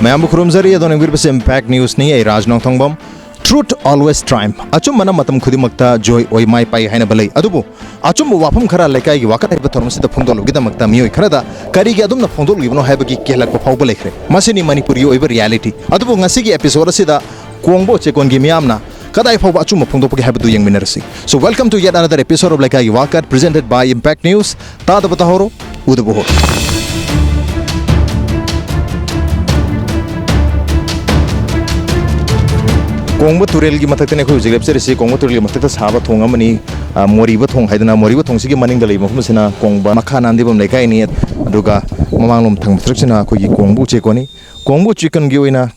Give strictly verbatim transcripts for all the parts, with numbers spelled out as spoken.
ꯃꯌꯥꯝꯕꯨ ꯈꯨꯔꯨꯝꯖꯔꯤ꯫ ꯑꯗꯣꯝꯅ ꯌꯦꯡꯕꯤꯔꯤꯕꯁꯤ Impact Newsꯅꯤ꯫ ꯑꯩ ꯔꯥꯖ ꯅꯣꯡꯊꯣꯡꯕꯝ꯫ Truth always triumph꯫ ꯑꯆꯨꯝꯕꯅ ꯃꯇꯝ ꯈꯨꯗꯤꯡꯃꯛꯇ ꯖꯣꯏ ꯑꯣꯏ, ꯃꯥꯏ ꯄꯥꯛꯏ ꯍꯥꯏꯅꯕ ꯂꯩ꯫ ꯑꯗꯨꯕꯨ ꯑꯆꯨꯝꯕ ꯋꯥꯐꯝ ꯈꯔ ꯂꯩꯀꯥꯏꯒꯤ ꯋꯥꯀꯠ ꯍꯥꯏꯕ ꯊꯧꯔꯝ ꯑꯁꯤꯗ ꯐꯣꯡꯗꯣꯛꯂꯨꯕꯒꯤꯗꯃꯛꯇ ꯃꯤꯑꯣꯏ ꯈꯔꯗ ꯀꯔꯤꯒꯤ ꯑꯗꯨꯝꯅ ꯐꯣꯡꯗꯣꯛꯂꯤꯕꯅꯣ ꯍꯥꯏꯕꯒꯤ ꯀꯦꯜꯂꯛꯄ ꯐꯥꯎꯕ ꯂꯩꯈ꯭ꯔꯦ꯫ ꯃꯁꯤꯅꯤ ꯃꯅꯤꯄꯨꯔꯒꯤ ꯑꯣꯏꯕ reality꯫ ꯑꯗꯨꯕꯨ ꯉꯁꯤꯒꯤ episode ꯑꯁꯤꯗ ꯀꯣꯡꯕ ꯎꯆꯦꯛꯀꯣꯟꯒꯤ ꯃꯤꯌꯥꯝꯅ ꯀꯗꯥꯏ ꯐꯥꯎꯕ ꯑꯆꯨꯝꯕ ꯐꯣꯡꯗꯣꯛꯄꯒꯦ ꯍꯥꯏꯕꯗꯨ ꯌꯦꯡꯃꯤꯟꯅꯔꯁꯤ꯫ So welcome to yet another episode of ꯂꯩꯀꯥꯏꯒꯤ ꯋꯥꯀꯠ, presented by Impact News꯫ ꯇꯥꯗꯕ ꯇꯥꯍꯧꯔꯣ, ꯎꯗꯕ ꯍꯧꯔꯣ꯫ ꯀꯣꯡꯕ ꯇꯨꯔꯦꯜꯒꯤ ꯃꯊꯛꯇꯅꯤ ꯑꯩꯈꯣꯏ ꯍꯧꯖꯤꯛ ꯂꯦꯞꯆꯔꯤꯁꯤ꯫ ꯀꯣꯡꯕ ꯇꯨꯔꯦꯜꯒꯤ ꯃꯊꯛꯇ ꯁꯥꯕ ꯊꯣꯡ ꯑꯃꯅꯤ, ꯑ, ꯃꯣꯔꯤꯕ ꯊꯣꯡ ꯍꯥꯏꯗꯅ꯫ ꯃꯣꯔꯤꯕ ꯊꯣꯡꯁꯤꯒꯤ ꯃꯅꯤꯡꯗ ꯂꯩꯕ ꯃꯐꯝ ꯑꯁꯤꯅ ꯀꯣꯡꯕ ꯃꯈꯥ ꯅꯥꯟꯗꯤꯕꯝ ꯂꯩꯀꯥꯏꯅꯤ꯫ ꯑꯗꯨꯒ ꯃꯃꯥꯡꯂꯣꯝ ꯊꯪꯕ ꯁꯔꯨꯛꯁꯤꯅ ꯑꯩꯈꯣꯏꯒꯤ ꯀꯣꯡꯕ ꯎꯆꯦꯛꯀꯣꯟꯅꯤ꯫ ꯀꯣꯡꯕ ꯎꯆꯦꯛꯀꯣꯟꯒꯤ ꯑꯣꯏꯅ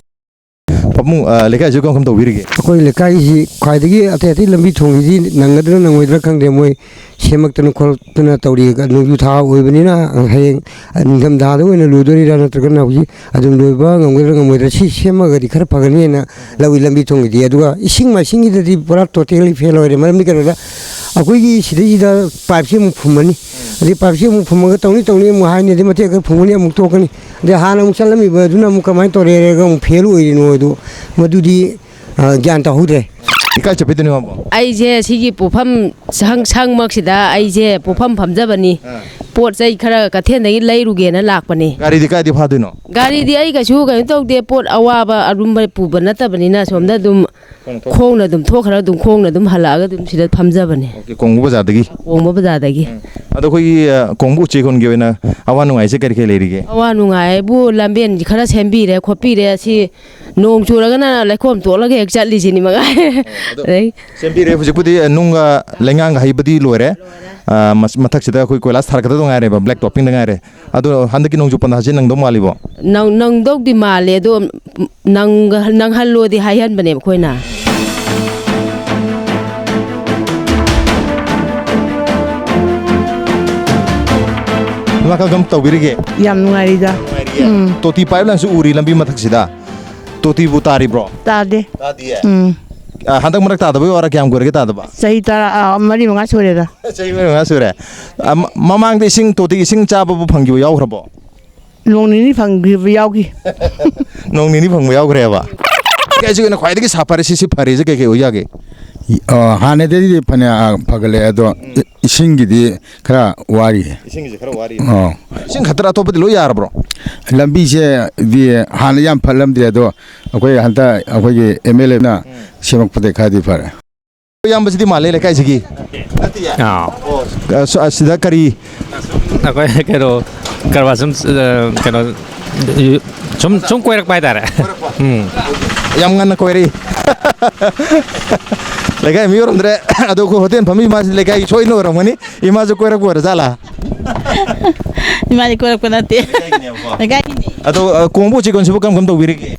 ꯄꯥꯕꯨꯡ, ꯑ, ꯂꯩꯀꯥꯏꯁꯤ ꯀꯔꯝ ꯀꯔꯝ ꯇꯧꯕꯤꯔꯤꯒꯦ? ꯑꯩꯈꯣꯏ ꯂꯩꯀꯥꯏꯁꯤ ꯈ꯭ꯋꯥꯏꯗꯒꯤ ꯑꯇꯩ ꯑꯇꯩ ꯂꯝꯕꯤ ꯊꯣꯡꯁꯤꯗꯤ ꯅꯪꯒꯗ꯭ꯔꯥ ꯅꯪꯉꯣꯏꯗ꯭ꯔꯥ ꯈꯪꯗꯦ, ꯃꯣꯏ ꯁꯦꯝꯃꯛꯇꯅ ꯈꯣꯠꯂꯛꯇꯅ ꯇꯧꯔꯤ꯫ ꯅꯣꯡꯖꯨ ꯊꯥ ꯑꯣꯏꯕꯅꯤꯅ ꯍꯌꯦꯡ ꯅꯤꯡꯊꯝꯊꯥꯗ ꯑꯣꯏꯅ ꯂꯣꯏꯗꯣꯔꯤꯔꯥ ꯅꯠꯇ꯭ꯔꯒꯅ ꯍꯧꯖꯤꯛ ꯑꯗꯨꯝ ꯂꯣꯏꯕ ꯉꯝꯒꯗ꯭ꯔꯥ ꯉꯝꯃꯣꯏꯗ꯭ꯔꯥ? ꯁꯤ ꯁꯦꯝꯃꯒꯗꯤ ꯈꯔ ꯐꯒꯅꯤꯅ ꯂꯧꯏ, ꯂꯝꯕꯤ ꯊꯣꯡꯒꯤꯗꯤ꯫ ꯑꯗꯨꯒ ꯏꯁꯤꯡ ꯃꯥꯏꯁꯤꯡꯒꯤꯗꯗꯤ ꯄꯨꯔꯥ totally fail ꯑꯣꯏꯔꯦ꯫ ꯃꯔꯝꯗꯤ ꯀꯩꯅꯣꯗ ꯑꯩꯈꯣꯏꯒꯤ ꯁꯤꯗꯩꯁꯤꯗ pipeꯁꯤ ꯑꯃꯨꯛ ꯐꯨꯝꯃꯅꯤ, ꯑꯗꯩ pipeꯁꯤ ꯑꯃꯨꯛ ꯐꯨꯝꯃꯒ ꯇꯧꯅꯤ ꯇꯧꯅꯤ ꯑꯃꯨꯛ ꯍꯥꯏꯅꯤ, ꯑꯗꯩ ꯃꯇꯦꯛ ꯈꯔ ꯐꯨꯝꯃꯅꯤ ꯑꯃꯨꯛ ꯇꯣꯛꯀꯅꯤ꯫ ꯑꯗꯩ ꯍꯥꯟꯅ ꯑꯃꯨꯛ ꯆꯠꯂꯝꯃꯤꯕ ꯑꯗꯨꯅ ꯑꯃꯨꯛ ꯀꯃꯥꯏꯅ ꯇꯧꯔꯦ ꯍꯥꯏꯔꯒ ꯑꯃꯨꯛ fail ꯑꯣꯏꯔꯤꯅꯣ ꯍꯥꯏꯗꯣ, ꯃꯗꯨꯗꯤ, ꯑ, ꯒ꯭ꯌꯥꯟ ꯇꯥꯍꯧꯗ꯭ꯔꯦ꯫ ꯏꯀꯥꯏ ꯆꯠꯄꯤꯗꯨꯅꯤ ꯃꯥꯕꯣ꯫ ꯑꯩꯁꯦ ꯁꯤꯒꯤ ꯄꯣꯠꯐꯝ ꯁꯪ-, ꯁꯪꯃꯛꯁꯤꯗ ꯑꯩꯁꯦ ꯄꯣꯠꯐꯝ ꯐꯝꯖꯕꯅꯤ꯫ ꯑꯥ꯫ ꯄꯣꯠ ꯆꯩ ꯈꯔ ꯀꯩꯊꯦꯜꯗꯒꯤ ꯂꯩꯔꯨꯒꯦꯅ ꯂꯥꯛꯄꯅꯤ꯫ ꯒꯥꯔꯤꯗꯤ ꯀꯥꯏꯗꯤ ꯐꯥꯗꯣꯏꯅꯣ? ꯒꯥꯔꯤꯗꯤ ꯑꯩ ꯀꯩꯁꯨ ꯀꯩꯅꯣ ꯇꯧꯗꯦ, ꯄꯣꯠ ꯑꯋꯥꯕ ꯑꯔꯨꯝꯕ ꯄꯨꯕ ꯅꯠꯇꯕꯅꯤꯅ ꯁꯣꯝꯗ ꯑꯗꯨꯝ ꯈꯣꯡꯅ ꯊꯣꯛ- ꯈꯣꯡꯅ ꯑꯗꯨꯝ ꯊꯣꯛꯈ꯭ꯔ ꯑꯗꯨꯝ ꯈꯣꯡꯅ ꯑꯗꯨꯝ ꯍꯜꯂꯛꯑꯒ ꯑꯗꯨꯝ ꯁꯤꯗ ꯐꯝꯖꯕꯅꯦ꯫ ꯑꯣꯀꯦ, ꯀꯣꯡꯕ ꯕꯖꯥꯔꯗꯒꯤ? ꯀꯣꯡꯕ ꯕꯖꯥꯔꯗꯒꯤ꯫ ꯎꯝ꯫ ꯑꯗꯣ ꯑꯩꯈꯣꯏꯒꯤ, ꯑ, ꯀꯣꯡꯕ ꯎꯆꯦꯛ ꯍꯣꯟꯒꯤ ꯑꯣꯏꯅ ꯑꯋꯥ ꯅꯨꯡꯉꯥꯏꯁꯦ ꯀꯔꯤ ꯀꯔꯤ ꯂꯩꯔꯤꯒꯦ? ꯑꯋꯥ ꯅꯨꯡꯉꯥꯏ ꯍꯥꯏꯕꯨ ꯂꯝꯕꯦꯟ ꯈꯔ ꯁꯦꯝꯕꯤꯔꯦ ꯈꯣꯠꯄꯤꯔꯦ, ꯁꯤ ꯅꯣꯡ ꯆꯨꯔꯒꯅ ꯂꯩꯈꯣꯝ ꯇꯣꯠꯂꯒ ꯍꯦꯛ ꯆꯠꯂꯤꯁꯤꯅꯤ ꯃꯉꯥꯏ꯫ ꯑꯗꯣ ꯑꯗꯩ ꯁꯦꯝꯕꯤꯔꯦ, ꯍꯧꯖꯤꯛꯄꯨꯗꯤ ꯅꯨꯡꯒ ꯂꯩꯉꯥꯡꯒ ꯍꯩꯕꯗꯤ ꯂꯣꯏꯔꯦ꯫ ꯑ, ꯃꯁ-, ꯃꯊꯛꯁꯤꯗ ꯑꯩꯈꯣꯏ ꯀꯣꯏꯂꯥꯁ ꯊꯥꯔꯛꯀꯗꯧ ꯉꯥꯏꯔꯦꯕ, black toppingꯗ ꯉꯥꯏꯔꯦ꯫ ꯑꯗꯣ ꯍꯟꯗꯛꯀꯤ ꯅꯣꯡꯖꯨ ꯄꯟꯊꯥꯁꯦ ꯅꯪꯗꯧ ꯃꯥꯜꯂꯤꯕꯣ? ꯅꯪ-, ꯅꯪꯗꯧꯗꯤ ꯃꯥꯜꯂꯦ, ꯑꯗꯣ ꯅꯪꯒ-, ꯅꯪꯍꯜꯂꯣꯗꯤ ꯍꯥꯏꯍꯟꯕꯅꯦꯕ ꯑꯩꯈꯣꯏꯅ꯫ ꯏꯃꯥ, ꯀꯔꯝ ꯇꯧꯕꯤꯔꯤꯒꯦ? ꯌꯥꯝ ꯅꯨꯡꯉꯥꯏꯔꯤꯗ꯫ ꯅꯨꯡꯉꯥꯏꯔꯤꯌꯦ? ꯎꯝ꯫ ꯇꯣꯇꯤ pipeline ꯁꯨ ꯎꯔꯤ ꯂꯝꯕꯤ ꯃꯊꯛꯁꯤꯗ꯫ ꯇꯣꯇꯤꯕꯨ ꯇꯥꯔꯤꯕ꯭ꯔꯣ? ꯇꯥꯗꯦ꯫ ꯇꯥꯗꯤꯌꯦ? ꯎꯝ꯫ ꯑ, ꯍꯟꯗꯛ ꯃꯔꯛ ꯇꯥꯗꯕꯒꯤ ꯑꯣꯏꯔ ꯀꯌꯥꯝ ꯀꯨꯏꯔꯒꯦ ꯇꯥꯗꯕ? ꯆꯍꯤ ꯇꯔꯥ, ꯑ, ꯃꯔꯤ ꯃꯉꯥ ꯁꯨꯔꯦꯗ꯫ ꯆꯍꯤ ꯃꯔꯤ ꯃꯉꯥ ꯁꯨꯔꯦ꯫ ꯑ, ꯃ-, ꯃꯃꯥꯡꯗ ꯏꯁꯤꯡ, ꯇꯣꯇꯤ ꯏꯁꯤꯡ ꯆꯥꯕꯕꯨ ꯐꯪꯈꯤꯕ ꯌꯥꯎꯈ꯭ꯔꯕꯣ? ꯅꯣꯡ ꯅꯤꯅꯤ ꯐꯪꯈꯤꯕ ꯌꯥꯎꯈꯤ꯫ ꯅꯣꯡ ꯅꯤꯅꯤ ꯐꯪꯕ ꯌꯥꯎꯈ꯭ꯔꯦꯕ꯫ ꯀꯩꯁꯨ ꯑꯩꯅ ꯈ꯭ꯋꯥꯏꯗꯒꯤ ꯁꯥ ꯐꯔꯦ, ꯁꯤꯁꯤ ꯐꯔꯦꯁꯦ ꯀꯩ ꯀꯩ ꯑꯣꯏ ꯌꯥꯒꯦ? ꯑ, ꯍꯥꯟꯅꯗꯩꯗꯤ ꯐꯅ, ꯑ, ꯐꯒꯠꯂꯛꯑꯦ, ꯑꯗꯣ ꯏ-, ꯏꯁꯤꯡꯒꯤꯗꯤ ꯈꯔ ꯋꯥꯔꯤ꯫ ꯏꯁꯤꯡꯒꯤꯁꯦ ꯈꯔ ꯋꯥꯔꯤ꯫ ꯑꯥ꯫ ꯏꯁꯤꯡ ꯈꯛꯇꯔ, ꯑꯇꯣꯞꯄꯗꯤ ꯂꯣꯏ ꯌꯥꯔꯕ꯭ꯔꯣ? ꯂꯝꯕꯤꯁꯦ ꯗꯤ ꯍꯥꯟꯅ ꯌꯥꯝ ꯐꯠꯂꯝꯗꯦ, ꯑꯗꯣ ꯑꯩꯈꯣꯏ ꯍꯟꯗꯛ ꯑꯩꯈꯣꯏꯒꯤ ꯑꯦꯝ ꯑꯦꯜ ꯑꯦꯅ ꯎꯝ꯫ ꯁꯦꯝꯃꯛꯄꯗꯩ ꯈꯔꯗꯤ ꯐꯔꯦ꯫ ꯏꯌꯥꯝꯕꯁꯤꯗꯤ ꯃꯥꯜꯂꯦ ꯂꯩꯀꯥꯏꯁꯤꯒꯤ꯫ ꯑꯥ꯫ ꯑ, ꯁ-, ꯑꯁꯤꯗ ꯀꯔꯤ? ꯑꯩꯈꯣꯏ ꯀꯩꯅꯣ, ꯀꯔꯕꯥꯔ ꯁꯨꯝ, ꯑ, ꯀꯩꯅꯣ, ꯁꯨꯝ, ꯁꯨꯝ ꯀꯣꯏꯔꯛꯄ ꯍꯥꯏꯇꯥꯔꯦ꯫ ꯎꯝ꯫ ꯌꯥꯝ ꯉꯟꯅ ꯀꯣꯏꯔꯛꯏ꯫ ꯂꯩꯀꯥꯏ ꯃꯤ ꯑꯣꯏꯔꯝꯗ꯭ꯔꯦ꯫ ꯑꯗꯣ ꯑꯩꯈꯣꯏ ꯍꯣꯇꯦꯜ ꯐꯝꯃꯤ ꯃꯥꯁꯤ ꯂꯩꯀꯥꯏꯒꯤ ꯁꯣꯏꯅ ꯑꯣꯏꯔꯝꯒꯅꯤ꯫ ꯏꯃꯥꯁꯨ ꯀꯣꯏꯔꯛꯄ ꯑꯣꯏꯔꯖꯥꯠꯂꯥ? ꯏꯃꯥꯗꯤ ꯀꯣꯏꯔꯛꯄ ꯅꯠꯇꯦ꯫ ꯂꯩꯀꯥꯏꯒꯤꯅꯦꯕꯀꯣ꯫ ꯂꯩꯀꯥꯏꯒꯤꯅꯦ꯫ ꯑꯗꯣ, ꯑ, ꯀꯣꯡꯕ ꯎꯆꯦꯛꯀꯣꯟꯁꯤꯕꯨ ꯀꯔꯝ ꯀꯔꯝ ꯇꯧꯕꯤꯔꯤꯒꯦ?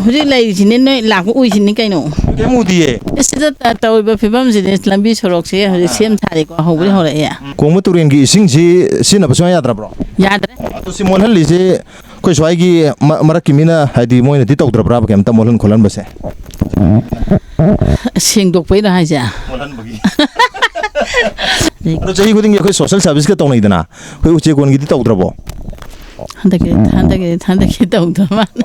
ꯍꯧꯖꯤꯛ ꯂꯩꯔꯤꯁꯤꯅꯦ, ꯅꯣꯏ ꯂꯥꯛꯄ ꯎꯏꯁꯤꯅꯤ ꯀꯩꯅꯣ꯫ ꯀꯩꯝ ꯎꯗꯤꯌꯦ꯫ ꯑꯁꯤꯗ ꯇ-, ꯇꯧꯔꯤꯕ ꯐꯤꯕꯝꯁꯤꯗꯤ ꯂꯝꯕꯤ ꯁꯣꯔꯣꯛꯁꯦ ꯍꯧꯖꯤꯛ ꯁꯦꯝ ꯁꯥꯔꯤꯀꯣ, ꯍꯧꯕꯗꯤ ꯍꯧꯔꯛꯑꯦ꯫ ꯀꯣꯡꯕ ꯇꯨꯔꯦꯜꯒꯤ ꯏꯁꯤꯡꯁꯤ ꯁꯤꯖꯤꯟꯅꯕ ꯁꯨꯡꯌꯥ ꯌꯥꯗ꯭ꯔꯕ꯭ꯔꯣ? ꯌꯥꯗ꯭ꯔꯦ꯫ ꯑꯗꯣ ꯁꯤ ꯃꯣꯠꯍꯜꯂꯤꯁꯦ ꯑꯩꯈꯣꯏ ꯁ꯭ꯋꯥꯏꯒꯤ ꯃ-, ꯃꯔꯛꯀꯤ ꯃꯤꯅ, ꯍꯥꯏꯗꯤ, ꯃꯣꯏꯅꯗꯤ ꯇꯧꯗ꯭ꯔꯕ꯭ꯔꯥꯕ ꯀꯩꯝꯇ ꯃꯣꯠꯍꯟ ꯈꯣꯠꯍꯟꯕꯁꯦ? ꯁꯦꯡꯗꯣꯛꯄꯩꯔꯣ ꯍꯥꯏꯁꯦ? ꯃꯣꯠꯍꯟꯕꯒꯤ꯫ ꯑꯗꯣ ꯆꯍꯤ ꯈꯨꯗꯤꯡꯒꯤ ꯑꯩꯈꯣꯏ social serviceꯀ ꯇꯧꯅꯩꯗꯅ, ꯑꯩꯈꯣꯏ ꯎꯆꯦꯛꯀꯣꯟꯒꯤꯗꯤ ꯇꯧꯗ꯭ꯔꯕꯣ? ꯍꯟꯗꯛꯀꯤ, ꯍꯟꯗꯛꯀꯤ, ꯍꯟꯗꯛꯀꯤ ꯇꯧꯗꯕ ꯃꯥꯜꯂꯦ꯫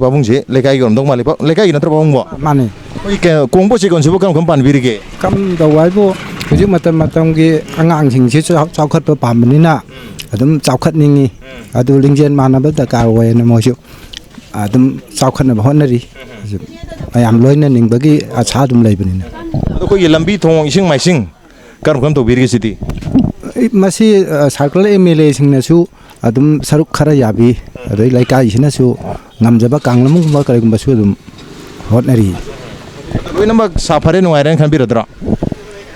ꯄꯥꯕꯨꯡꯁꯦ ꯂꯩꯀꯥꯏꯒꯤ ꯑꯣꯏꯔꯝꯗꯧ ꯃꯥꯜꯂꯤ꯫ ꯄꯥ-, ꯂꯩꯀꯥꯏꯒꯤ ꯅꯠꯇ꯭ꯔꯣ ꯄꯥꯕꯨꯡꯕꯣ? ꯃꯥꯅꯤ꯫ ꯑꯩꯈꯣꯏ ꯀ-, ꯀꯣꯡꯕ ꯎꯆꯦꯛꯀꯣꯟꯁꯤꯕꯨ ꯀꯔꯝ ꯀꯔꯝ ꯄꯥꯟꯕꯤꯔꯤꯒꯦ? ꯀꯝꯗꯧꯕ ꯍꯥꯏꯕꯨ, ꯍꯧꯖꯤꯛ ꯃꯇꯝ ꯃꯇꯝꯒꯤ ꯑꯉꯥꯡꯁꯤꯡꯁꯤꯁꯨ ꯆꯥꯎ-, ꯆꯥꯎꯈꯠꯄ ꯄꯥꯝꯕꯅꯤꯅ ꯑꯗꯨꯝ ꯆꯥꯎꯈꯠꯅꯤꯡꯉꯤ꯫ ꯑꯗꯨ ꯂꯤꯡꯖꯦꯜ ꯃꯥꯟꯅꯕ ꯗꯔꯀꯥꯔ ꯑꯣꯏꯌꯦꯅ ꯃꯣꯏꯁꯨ ꯑꯗꯨꯝ ꯆꯥꯎꯈꯠꯅꯕ ꯍꯣꯠꯅꯔꯤ꯫ ꯃꯌꯥꯝ ꯂꯣꯏꯅꯅꯤꯡꯕꯒꯤ ꯑꯁꯥ ꯑꯗꯨꯝ ꯂꯩꯕꯅꯤꯅ꯫ ꯑꯗꯣ ꯑꯩꯈꯣꯏꯒꯤ ꯂꯝꯕꯤ ꯊꯣꯡ, ꯏꯁꯤꯡ ꯃꯥꯏꯁꯤꯡ ꯀꯔꯝ ꯀꯔꯝ ꯇꯧꯕꯤꯔꯤꯒꯦ ꯁꯤꯗꯤ? ꯃꯁꯤ, ꯑ, circle MLAꯁꯤꯡꯅꯁꯨ ꯑꯗꯨꯝ ꯁꯔꯨꯛ ꯈꯔ ꯌꯥꯕꯤ, ꯑꯗꯩ ꯂꯩꯀꯥꯏꯁꯤꯅꯁꯨ ꯉꯝꯖꯕ ꯀꯥꯡꯂꯝꯒꯨꯝꯕ ꯀꯔꯤꯒꯨꯝꯕꯁꯨ ꯑꯗꯨꯝ ꯍꯣꯠꯅꯔꯤ꯫ ꯂꯣꯏꯅꯃꯛ ꯁꯥꯐꯔꯦ, ꯅꯨꯡꯉꯥꯏꯔꯦꯅ ꯈꯟꯕꯤꯔꯗ꯭ꯔꯣ?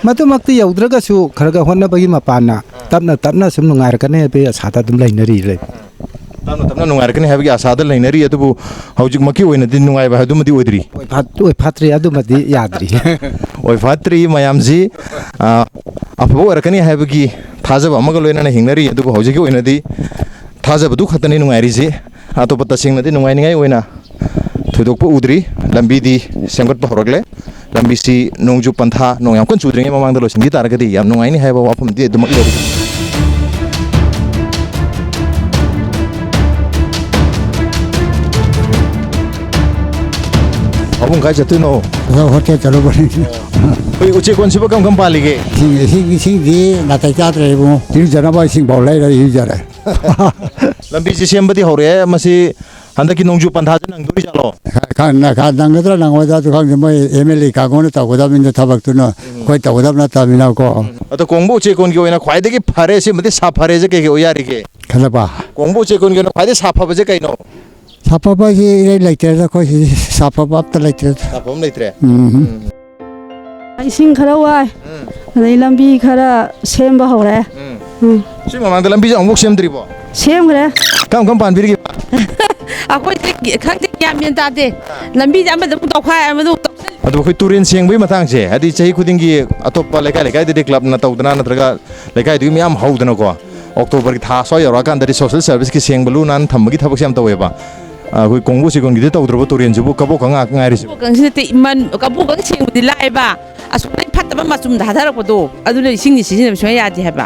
ꯃꯗꯨꯃꯛꯇꯤ ꯌꯧꯗ꯭ꯔꯒꯁꯨ ꯈꯔ ꯈꯔ ꯍꯣꯠꯅꯕꯒꯤ ꯃꯄꯥꯟꯅ ꯇꯞꯅ ꯇꯞꯅ ꯁꯨꯝ ꯅꯨꯡꯉꯥꯏꯔꯛꯀꯅꯤ ꯍꯥꯏꯕꯒꯤ ꯑꯁꯥꯗ ꯑꯗꯨꯝ ꯂꯩꯅꯔꯤ, ꯂꯩ꯫ ꯇꯞꯅ ꯇꯞꯅ ꯅꯨꯡꯉꯥꯏꯔꯛꯀꯅꯤ ꯍꯥꯏꯕꯒꯤ ꯑꯁꯥꯗ ꯂꯩꯅꯔꯤ, ꯑꯗꯨꯕꯨ ꯍꯧꯖꯤꯛꯃꯛꯀꯤ ꯑꯣꯏꯅꯗꯤ ꯅꯨꯡꯉꯥꯏꯕ ꯍꯥꯏꯕꯗꯨꯃꯗꯤ ꯑꯣꯏꯗ꯭ꯔꯤ꯫ ꯑꯣꯏ ꯐꯥꯠ-, ꯑꯣꯏ ꯐꯥꯠꯇ꯭ꯔꯤ, ꯑꯗꯨꯃꯗꯤ ꯌꯥꯗ꯭ꯔꯤ꯫ ꯑꯣꯏ ꯐꯥꯠꯇ꯭ꯔꯤ ꯃꯌꯥꯝꯁꯤ, ꯑ, ꯑꯐꯕ ꯑꯣꯏꯔꯛꯀꯅꯤ ꯍꯥꯏꯕꯒꯤ ꯊꯥꯖꯕ ꯑꯃꯒ ꯂꯣꯏꯅꯅ ꯍꯤꯡꯅꯔꯤ, ꯑꯗꯨꯕꯨ ꯍꯧꯖꯤꯛꯀꯤ ꯑꯣꯏꯅꯗꯤ ꯊꯥꯖꯕꯗꯨ ꯈꯛꯇꯅꯤ ꯅꯨꯡꯉꯥꯏꯔꯤꯁꯤ꯫ ꯑꯇꯣꯞꯄ ꯇꯁꯦꯡꯅꯗꯤ ꯅꯨꯡꯉꯥꯏꯅꯤꯡꯉꯥꯏ ꯑꯣꯏꯅ ꯊꯣꯏꯗꯣꯛꯄ ꯎꯗ꯭ꯔꯤ꯫ ꯂꯝꯕꯤꯗꯤ ꯁꯦꯝꯒꯠꯄ ꯍꯧꯔꯛꯂꯦ꯫ ꯂꯝꯕꯤꯁꯤ ꯅꯣꯡꯖꯨ ꯄꯟꯊꯥ, ꯅꯣꯡ ꯌꯥꯝ ꯀꯟꯅ ꯆꯨꯗ꯭ꯔꯤꯉꯩ ꯃꯃꯥꯡꯗ ꯂꯣꯏꯁꯤꯟꯈꯤ ꯇꯥꯔꯒꯗꯤ ꯌꯥꯝ ꯅꯨꯡꯉꯥꯏꯅꯤ ꯍꯥꯏꯕ ꯋꯥꯐꯝꯗꯤ ꯑꯗꯨꯃꯛ ꯂꯧꯏ꯫ ꯄꯨꯡ ꯀꯥꯏ ꯆꯠꯇꯣꯏꯅꯣ? ꯑꯗꯣ ꯍꯣꯇꯦꯜ ꯆꯠꯂꯨꯕꯅꯤ꯫ ꯑꯩꯈꯣꯏ ꯎꯆꯦꯛ ꯀꯣꯟꯁꯤꯕꯨ ꯀꯔꯝ ꯀꯔꯝ ꯄꯥꯜꯂꯤꯒꯦ? ꯏꯁꯤꯡ, ꯏꯁꯤꯡ, ꯏꯁꯤꯡꯗꯤ ꯅꯥꯇꯩ ꯆꯥꯗ꯭ꯔꯦ ꯏꯕꯨꯡꯉꯣ꯫ ꯏꯔꯨꯖꯅꯕ ꯏꯁꯤꯡ ꯐꯥꯎ ꯂꯩꯔ ꯏꯔꯨꯖꯔꯦ꯫ ꯂꯝꯕꯤꯁꯤ ꯁꯦꯝꯕꯗꯤ ꯍꯧꯔꯛꯑꯦ꯫ ꯃꯁꯤ ꯍꯟꯗꯛꯀꯤ ꯅꯣꯡꯖꯨ ꯄꯟꯊꯥꯁꯦ ꯅꯪꯗꯣꯔꯤꯖꯥꯠꯂꯣ? ꯈ-, ꯈ-, ꯅ-, ꯈ-, ꯅꯪꯒꯗ꯭ꯔꯥ ꯅꯪꯉꯣꯏꯗ꯭ꯔꯥꯁꯨ ꯈꯪꯗꯦ꯫ ꯃꯣꯏ ꯑꯦꯝ ꯑꯦꯜ ꯑꯦ ꯀꯥꯡꯕꯨꯅ ꯇꯧꯒꯗꯕꯅꯤꯅ ꯊꯕꯛꯇꯨꯅ ꯑꯩꯈꯣꯏ ꯇꯧꯒꯗꯕ ꯅꯠꯇꯕꯅꯤꯅꯀꯣ꯫ ꯑꯗꯣ ꯀꯣꯡꯕ ꯎꯆꯦꯛ ꯀꯣꯟꯒꯤ ꯑꯣꯏꯅ ꯈ꯭ꯋꯥꯏꯗꯒꯤ ꯐꯔꯦ, ꯁꯤꯃꯗꯤ ꯁꯥꯐꯔꯦꯁꯦ ꯀꯩ ꯀꯩ ꯑꯣꯏ ꯌꯥꯔꯤꯒꯦ? ꯈꯜꯂꯕ? ꯀꯣꯡꯕ ꯎꯆꯦꯛ ꯀꯣꯟꯒꯤ ꯑꯣꯏꯅ ꯈ꯭ꯋꯥꯏꯗꯒꯤ ꯁꯥꯐꯕꯁꯦ ꯀꯩꯅꯣ? ꯁꯥꯐꯕ ꯍꯥꯏꯁꯤ ꯏꯔꯩ ꯂꯩꯇ꯭ꯔꯦꯗ, ꯑꯩꯈꯣꯏ ꯁꯤꯗꯤ ꯁꯥꯐꯕ ꯑꯝꯇ ꯂꯩꯇ꯭ꯔꯦꯗ꯫ ꯁꯥꯐꯕ ꯑꯃ ꯂꯩꯇ꯭ꯔꯦ? ꯎꯝ꯫ ꯎꯝ꯫ ꯏꯁꯤꯡ ꯈꯔ ꯋꯥꯏ, ꯎꯝ꯫ ꯑꯗꯩ ꯂꯝꯕꯤ ꯈꯔ ꯁꯦꯝꯕ ꯍꯧꯔꯦ꯫ ꯎꯝ꯫ ꯎꯝ꯫ ꯁꯤ ꯃꯃꯥꯡꯗ ꯂꯝꯕꯤꯁꯦ ꯑꯃꯨꯛ ꯁꯦꯝꯗ꯭ꯔꯤꯕꯣ? ꯁꯦꯝꯈ꯭ꯔꯦ꯫ ꯀꯔꯝ ꯀꯔꯝ ꯄꯥꯟꯕꯤꯔꯤꯒꯦ? ꯑꯩꯈꯣꯏꯁꯦ ꯈꯪꯗꯦ, ꯒ꯭ꯌꯥꯟ ꯃꯦꯟ ꯇꯥꯗꯦ꯫ ꯂꯝꯕꯤꯁꯦ ꯑꯃꯗ ꯑꯃꯨꯛ ꯇꯧꯈꯥꯏ, ꯑꯃꯗ ꯑꯃꯨꯛ ꯇꯧꯁꯜ- ꯑꯗꯣ ꯑꯩꯈꯣꯏ ꯇꯨꯔꯦꯟ ꯁꯦꯡꯕꯒꯤ ꯃꯇꯥꯡꯁꯦ, ꯍꯥꯏꯗꯤ ꯆꯍꯤ ꯈꯨꯗꯤꯡꯒꯤ ꯑꯇꯣꯞꯄ ꯂꯩꯀꯥꯏ ꯂꯩꯀꯥꯏꯗꯗꯤ ꯀ꯭ꯂꯕꯅ ꯇꯧꯗꯅ ꯅꯠꯇ꯭ꯔꯒ ꯂꯩꯀꯥꯏꯗꯨꯒꯤ ꯃꯌꯥꯝ ꯍꯧꯗꯅꯀꯣ, ꯑꯣꯛꯇꯣꯕꯔꯒꯤ ꯊꯥ ꯁ꯭ꯋꯥꯏ ꯌꯧꯔꯛꯑꯀꯥꯟꯗꯗꯤ ꯁꯣꯁꯦꯜ ꯁꯔꯚꯤꯁꯀꯤ ꯁꯦꯡꯕ ꯂꯨ ꯅꯥꯟꯅ ꯊꯝꯕꯒꯤ ꯊꯕꯛꯁꯦ ꯌꯥꯝ ꯇꯧꯋꯦꯕ꯫ ꯑ, ꯑꯩꯈꯣꯏ ꯀꯣꯡꯕ ꯎꯆꯦꯛ ꯀꯣꯟꯒꯤꯗꯤ ꯇꯧꯗ꯭ꯔꯕ? ꯇꯨꯔꯦꯟꯁꯤꯕꯨ ꯀꯕꯣꯛꯈꯛ ꯉꯥꯛ ꯉꯥꯏꯔꯤꯁꯤꯕꯨ? ꯀꯕꯣꯛꯀꯪꯁꯤ ꯅꯠꯇꯦ, ꯏꯃꯟ-, ꯀꯕꯣꯛꯀꯪ ꯁꯦꯡꯕꯗꯤ ꯂꯥꯏꯕ, ꯑꯁꯨꯛ ꯂꯩ ꯐꯠꯇꯕ ꯃꯆꯨꯝꯗ ꯊꯥꯗꯔꯛꯄꯗꯣ, ꯑꯗꯨꯅ ꯏꯁꯤꯡꯗꯤ ꯁꯤꯖꯤꯟꯅꯕ ꯁꯨꯡꯌꯥ ꯌꯥꯗꯦ ꯍꯥꯏꯕ꯫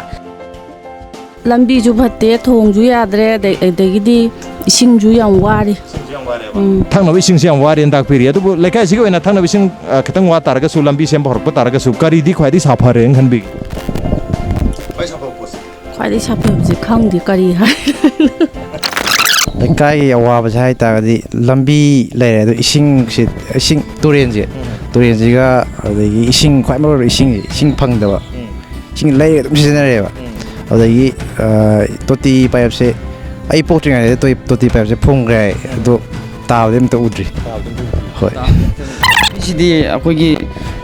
ꯂꯝꯕꯤꯁꯨ ꯐꯠꯇꯦ, ꯊꯣꯡꯁꯨ ꯌꯥꯗ꯭ꯔꯦ, ꯑꯗꯩ-, ꯑꯗꯒꯤꯗꯤ ꯏꯁꯤꯡꯁꯨ ꯌꯥꯝ ꯋꯥꯔꯤ꯫ ꯏꯁꯤꯡꯁꯨ ꯌꯥꯝ ꯋꯥꯔꯦꯕ꯫ ꯎꯝ꯫ ꯊꯛꯅꯕ ꯏꯁꯤꯡꯁꯦ ꯌꯥꯝ ꯋꯥꯔꯦꯅ ꯇꯥꯛꯄꯤꯔꯤ꯫ ꯑꯗꯨꯕꯨ ꯂꯩꯀꯥꯏꯁꯤꯒꯤ ꯑꯣꯏꯅ ꯊꯛꯅꯕ ꯏꯁꯤꯡ, ꯑ, ꯈꯤꯇꯪ ꯋꯥ ꯇꯥꯔꯒꯁꯨ, ꯂꯝꯕꯤ ꯁꯦꯝꯕ ꯍꯧꯔꯛꯄ ꯇꯥꯔꯒꯁꯨ, ꯀꯔꯤꯗꯤ ꯈ꯭ꯋꯥꯏꯗꯒꯤ ꯁꯥꯐꯔꯦꯅ ꯈꯟꯕꯤꯒꯦ? ꯈ꯭ꯋꯥꯏ ꯁꯥꯐꯕ ꯄꯣꯠꯁꯦ꯫ ꯈ꯭ꯋꯥꯏꯗꯒꯤ ꯁꯥꯐꯕꯁꯦ ꯈꯪꯗꯦ ꯀꯔꯤ ꯍꯥꯏ꯫ ꯂꯩꯀꯥꯏꯒꯤ ꯑꯋꯥꯕꯁꯦ ꯍꯥꯏ ꯇꯥꯔꯒꯗꯤ ꯂꯝꯕꯤ ꯂꯩꯔꯦ, ꯑꯗꯣ ꯏꯁꯤꯡꯁꯤ, ꯏꯁꯤꯡ ꯇꯨꯔꯦꯟꯁꯦ, ꯎꯝ꯫ ꯇꯨꯔꯦꯟꯁꯤꯒ ꯑꯗꯒꯤ ꯏꯁꯤꯡ ꯈ꯭ꯋꯥꯏ ꯃꯔꯨ ꯑꯣꯏꯕ ꯏꯁꯤꯡꯁꯦ, ꯏꯁꯤꯡ ꯐꯪꯗꯕ꯫ ꯎꯝ꯫ ꯏꯁꯤꯡ ꯂꯩꯔꯒ ꯑꯗꯨꯝ ꯁꯤꯖꯤꯟꯅꯔꯦꯕ꯫ ꯎꯝ꯫ ꯑꯗꯒꯤ, ꯑ, ꯇꯣꯇꯤ ꯄꯥꯏꯞꯁꯦ ꯑꯩ ꯄꯣꯛꯇ꯭ꯔꯤꯉꯩꯗ ꯇꯣ-, ꯇꯣꯇꯤ ꯄꯥꯏꯞꯁꯦ ꯐꯨꯝꯈ꯭ꯔꯦ ꯍꯥꯏ, ꯑꯗꯣ ꯇꯥꯕꯗꯤ ꯑꯝꯇ ꯎꯗ꯭ꯔꯤ꯫ ꯍꯣꯏ꯫ ꯁꯤꯗꯤ ꯑꯩꯈꯣꯏꯒꯤ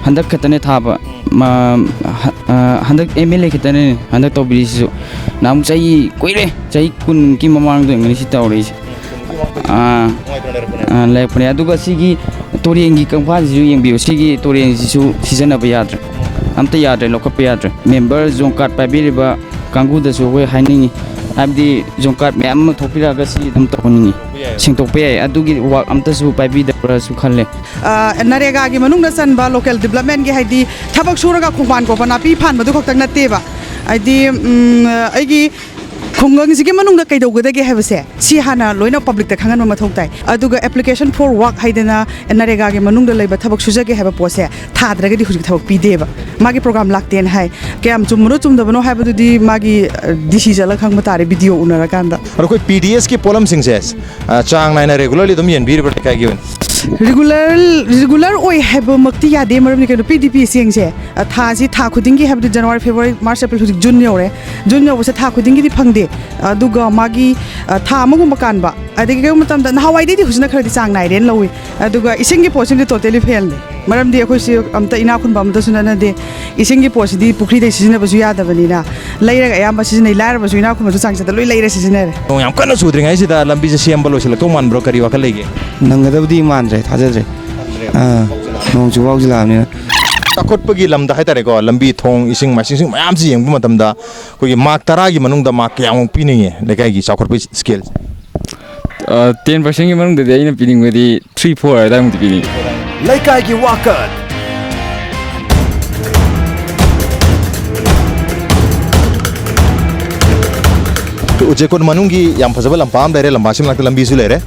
ꯍꯟꯗꯛ ꯈꯛꯇꯅꯦ ꯊꯥꯕ꯫ ꯃ-, ꯍ-, ꯑ, ꯍꯟꯗꯛ ꯑꯦꯝ ꯑꯦꯜ ꯑꯦ ꯈꯛꯇꯅꯦ ꯍꯟꯗꯛ ꯇꯧꯕꯤꯔꯤꯁꯤꯁꯨ꯫ ꯅꯍꯥꯟꯃꯨꯛ ꯆꯍꯤ ꯀꯨꯏꯔꯦ, ꯆꯍꯤ ꯀꯨꯟꯃꯨꯛꯀꯤ ꯃꯃꯥꯡꯗ ꯑꯣꯏꯔꯝꯒꯅꯤ ꯁꯤ ꯇꯧꯔꯛꯏꯁꯦ꯫ ꯑꯥ, ꯑꯥ, ꯂꯩꯔꯛꯄꯅꯦ꯫ ꯑꯗꯨꯒ ꯁꯤꯒꯤ ꯇꯨꯔꯦꯟꯒꯤ ꯀꯪꯐꯥꯜꯁꯤꯁꯨ ꯌꯦꯡꯕꯤꯌꯨ꯫ ꯁꯤꯒꯤ ꯇꯨꯔꯦꯟꯁꯤꯁꯨ ꯁꯤꯖꯤꯟꯅꯕ ꯌꯥꯗ꯭ꯔꯦ, ꯑꯝꯇ ꯌꯥꯗ꯭ꯔꯦ, ꯂꯧꯈꯠꯄ ꯌꯥꯗ꯭ꯔꯦ꯫ ꯃꯦꯝꯕꯔ ꯖꯣꯕ ꯀꯥꯔꯗ ꯄꯥꯏꯕꯤꯔꯤꯕ ꯀꯥꯡꯕꯨꯗꯁꯨ ꯑꯩꯈꯣꯏ ꯍꯥꯏꯅꯤꯡꯉꯤ, ꯍꯥꯏꯕꯗꯤ ꯖꯣꯕ ꯀꯥꯔꯗ ꯃꯌꯥꯝ ꯑꯃ ꯊꯣꯛꯄꯤꯔꯛꯑꯒ ꯁꯤ ꯑꯗꯨꯝ ꯇꯧꯍꯟꯅꯤꯡꯉꯤ, ꯁꯦꯡꯗꯣꯛꯄ ꯌꯥꯏ꯫ ꯑꯗꯨꯒꯤ ꯋꯥꯛ ꯑꯝꯇꯁꯨ ꯄꯥꯏꯕꯤꯗꯕ꯭ꯔꯥꯁꯨ ꯈꯜꯂꯦ꯫ ꯑ, ꯅꯔꯦꯒꯥꯒꯤ ꯃꯅꯨꯡꯗ ꯆꯟꯕ ꯂꯣꯀꯦꯜ ꯗꯤꯕ꯭ꯂꯞꯃꯦꯟꯒꯤ, ꯍꯥꯏꯗꯤ ꯊꯕꯛ ꯁꯨꯔꯒ ꯈꯣꯡꯕꯥꯟ ꯀꯣꯠꯄ ꯅꯥꯄꯤ ꯐꯥꯟꯕꯗꯨ ꯈꯛꯇꯪ ꯅꯠꯇꯦꯕ꯫ ꯍꯥꯏꯗꯤ, ꯎꯝ, ꯑꯩꯒꯤ ꯈꯨꯡꯒꯪꯁꯤꯒꯤ ꯃꯅꯨꯡꯗ ꯀꯩꯗꯧꯒꯗꯒꯦ ꯍꯥꯏꯕꯁꯦ ꯁꯤ ꯍꯥꯟꯅ ꯂꯣꯏꯅ ꯄꯕ꯭ꯂꯤꯛꯇ ꯈꯪꯍꯟꯕ ꯃꯊꯧ ꯇꯥꯏ꯫ ꯑꯗꯨꯒ application for work ꯍꯥꯏꯗꯅ ꯅꯔꯦꯒꯥꯒꯤ ꯃꯅꯨꯡꯗ ꯂꯩꯕ ꯊꯕꯛ ꯁꯨꯖꯒꯦ ꯍꯥꯏꯕ ꯄꯣꯠꯁꯦ ꯊꯥꯗ꯭ꯔꯒꯗꯤ ꯍꯧꯖꯤꯛ ꯊꯕꯛ ꯄꯤꯗꯦꯕ꯫ ꯃꯥꯒꯤ ꯄ꯭ꯔꯣꯒ꯭ꯔꯥꯝ ꯂꯥꯛꯇꯦꯅ ꯍꯥꯏ꯫ ꯀꯌꯥꯝ ꯆꯨꯝꯕꯅꯣ ꯆꯨꯝꯗꯕꯅꯣ ꯍꯥꯏꯕꯗꯨꯗꯤ ꯃꯥꯒꯤ ꯗꯤ ꯁꯤ ꯆꯠꯂꯒ ꯈꯪꯕ ꯇꯥꯔꯦ, ꯚꯤꯗꯤꯑꯣ ꯎꯅꯔꯀꯥꯟꯗ꯫ ꯑꯗꯣ ꯑꯩꯈꯣꯏ ꯄꯤ ꯗꯤ ꯑꯦꯁꯀꯤ ꯄꯣꯠꯂꯝꯁꯤꯡꯁꯦ, ꯑ, ꯆꯥꯡ ꯅꯥꯏꯅ regularly ꯑꯗꯨꯝ ꯌꯦꯟꯕꯤꯔꯤꯕ꯭ꯔꯥ ꯂꯩꯀꯥꯏꯒꯤ ꯑꯣꯏꯅ? ꯔꯤꯒꯨꯂꯔ ꯔꯤꯒꯨꯂꯔ ꯑꯣꯏ ꯍꯥꯏꯕꯃꯛꯇꯤ ꯌꯥꯗꯦ, ꯃꯔꯝꯗꯤ ꯀꯩꯅꯣ, ꯄꯤ ꯗꯤ ꯄꯤ ꯆꯦꯡꯁꯦ, ꯑ, ꯊꯥꯁꯤ ꯊꯥ ꯈꯨꯗꯤꯡꯒꯤ ꯍꯥꯏꯕꯗꯤ January, February, March, April, ꯍꯧꯖꯤꯛ June ꯌꯧꯔꯦ꯫ June ꯌꯧꯕꯁꯦ ꯊꯥ ꯈꯨꯗꯤꯡꯒꯤꯗꯤ ꯐꯪꯗꯦ꯫ ꯑꯗꯨꯒ ꯃꯥꯒꯤ, ꯑ, ꯊꯥ ꯑꯃꯒꯨꯝꯕ ꯀꯥꯟꯕ, ꯑꯗꯒꯤ ꯀꯩꯒꯨꯝꯕ ꯃꯇꯝꯗ ꯅꯍꯥꯟꯋꯥꯏꯗꯩꯗꯤ ꯍꯧꯖꯤꯛꯅ ꯈꯔꯗꯤ ꯆꯥꯡ ꯅꯥꯏꯔꯦꯅ ꯂꯧꯏ꯫ ꯑꯗꯨꯒ ꯏꯁꯤꯡꯒꯤ ꯄꯣꯠꯁꯤꯃꯗꯤ totally ꯐꯦꯜꯅꯤ, ꯃꯔꯝꯗꯤ ꯑꯩꯈꯣꯏꯁꯤ ꯑꯝꯇ ꯏꯅꯥꯛ ꯈꯨꯟꯕ ꯑꯝꯇꯁꯨ ꯅꯠꯅꯗꯦ꯫ ꯏꯁꯤꯡꯒꯤ ꯄꯣꯠꯁꯤꯗꯤ ꯄꯨꯈ꯭ꯔꯤꯗꯩ ꯁꯤꯖꯤꯟꯅꯕꯁꯨ ꯌꯥꯗꯕꯅꯤꯅ ꯂꯩꯔꯒ ꯑꯌꯥꯝꯕ ꯁꯤꯖꯤꯟꯅꯩ꯫ ꯂꯥꯏꯔꯕꯁꯨ ꯏꯅꯥꯛ ꯈꯨꯟꯕꯁꯨ ꯆꯥꯡꯆꯠꯇ ꯂꯣꯏ ꯂꯩꯔ ꯁꯤꯖꯤꯟꯅꯔꯦ꯫ ꯅꯣꯡ ꯌꯥꯝ ꯀꯟꯅ ꯆꯨꯗ꯭ꯔꯤꯉꯩꯁꯤꯗ ꯂꯝꯕꯤꯁꯦ ꯁꯦꯝꯕ ꯂꯣꯏꯁꯤꯜꯂꯛꯇꯧ ꯃꯥꯟꯕ꯭ꯔꯣ? ꯀꯔꯤ ꯋꯥꯈꯜ ꯂꯩꯒꯦ? ꯅꯪꯒꯗꯕꯗꯤ ꯃꯥꯟꯗ꯭ꯔꯦ, ꯊꯥꯖꯗ꯭ꯔꯦ꯫ ꯑꯥ, ꯅꯣꯡ ꯆꯨꯕ ꯍꯧꯖꯤꯜꯂꯛꯑꯕꯅꯤꯅ꯫ ꯆꯥꯎꯈꯠꯄꯒꯤ ꯂꯝꯗ ꯍꯥꯏꯇꯥꯔꯦꯀꯣ, ꯂꯝꯕꯤ ꯊꯣꯡ, ꯏꯁꯤꯡ ꯃꯥꯏꯁꯤꯡ ꯃꯌꯥꯝꯁꯤ ꯌꯦꯡꯕ ꯃꯇꯝꯗ ꯑꯩꯈꯣꯏꯒꯤ mark ꯇꯔꯥꯒꯤ ꯃꯅꯨꯡꯗ mark ꯀꯌꯥꯃꯨꯛ ꯄꯤꯅꯤꯡꯉꯤ ꯂꯩꯀꯥꯏꯒꯤ ꯆꯥꯎꯈꯠꯄꯒꯤ scale? ꯑ, ten percent ꯀꯤ ꯃꯅꯨꯡꯗꯗꯤ ꯑꯩꯅ ꯄꯤꯅꯤꯡꯕꯗꯤ three, four ꯑꯗꯨꯋꯥꯏꯃꯨꯛꯇꯤ ꯄꯤꯅꯤꯡꯉꯤ꯫ ꯂꯩꯀꯥꯏꯒꯤ ꯋꯥꯀꯠ꯫ ꯎꯆꯦꯛꯀꯣꯟ ꯃꯅꯨꯡꯒꯤ ꯌꯥꯝ ꯐꯖꯕ ꯂꯝꯄꯥꯛ ꯑꯃ ꯂꯩꯔꯦ, ꯂꯝꯄꯥꯛꯁꯤ ꯃꯅꯥꯛꯇ ꯂꯝꯕꯤꯁꯨ ꯂꯩꯔꯦ꯫